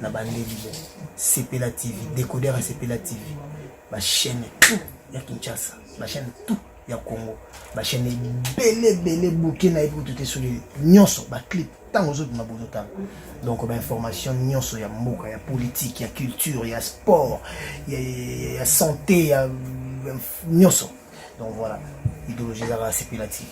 na bandeli bo Sepela TV décodeur ya Sepela TV, ba chaîne tout ya Kinshasa, ba chaîne tout ya Congo, ba chaîne ebele ebele bouquet na yebi kutu te soki nyonso ba clip ntango ozobima bozotala. Donc ba information nyonso ya mboka, ya politique, ya culture, ya sport, ya santé, ya nyonso. Donc voilà, idéologie ezalaka Sepela TV.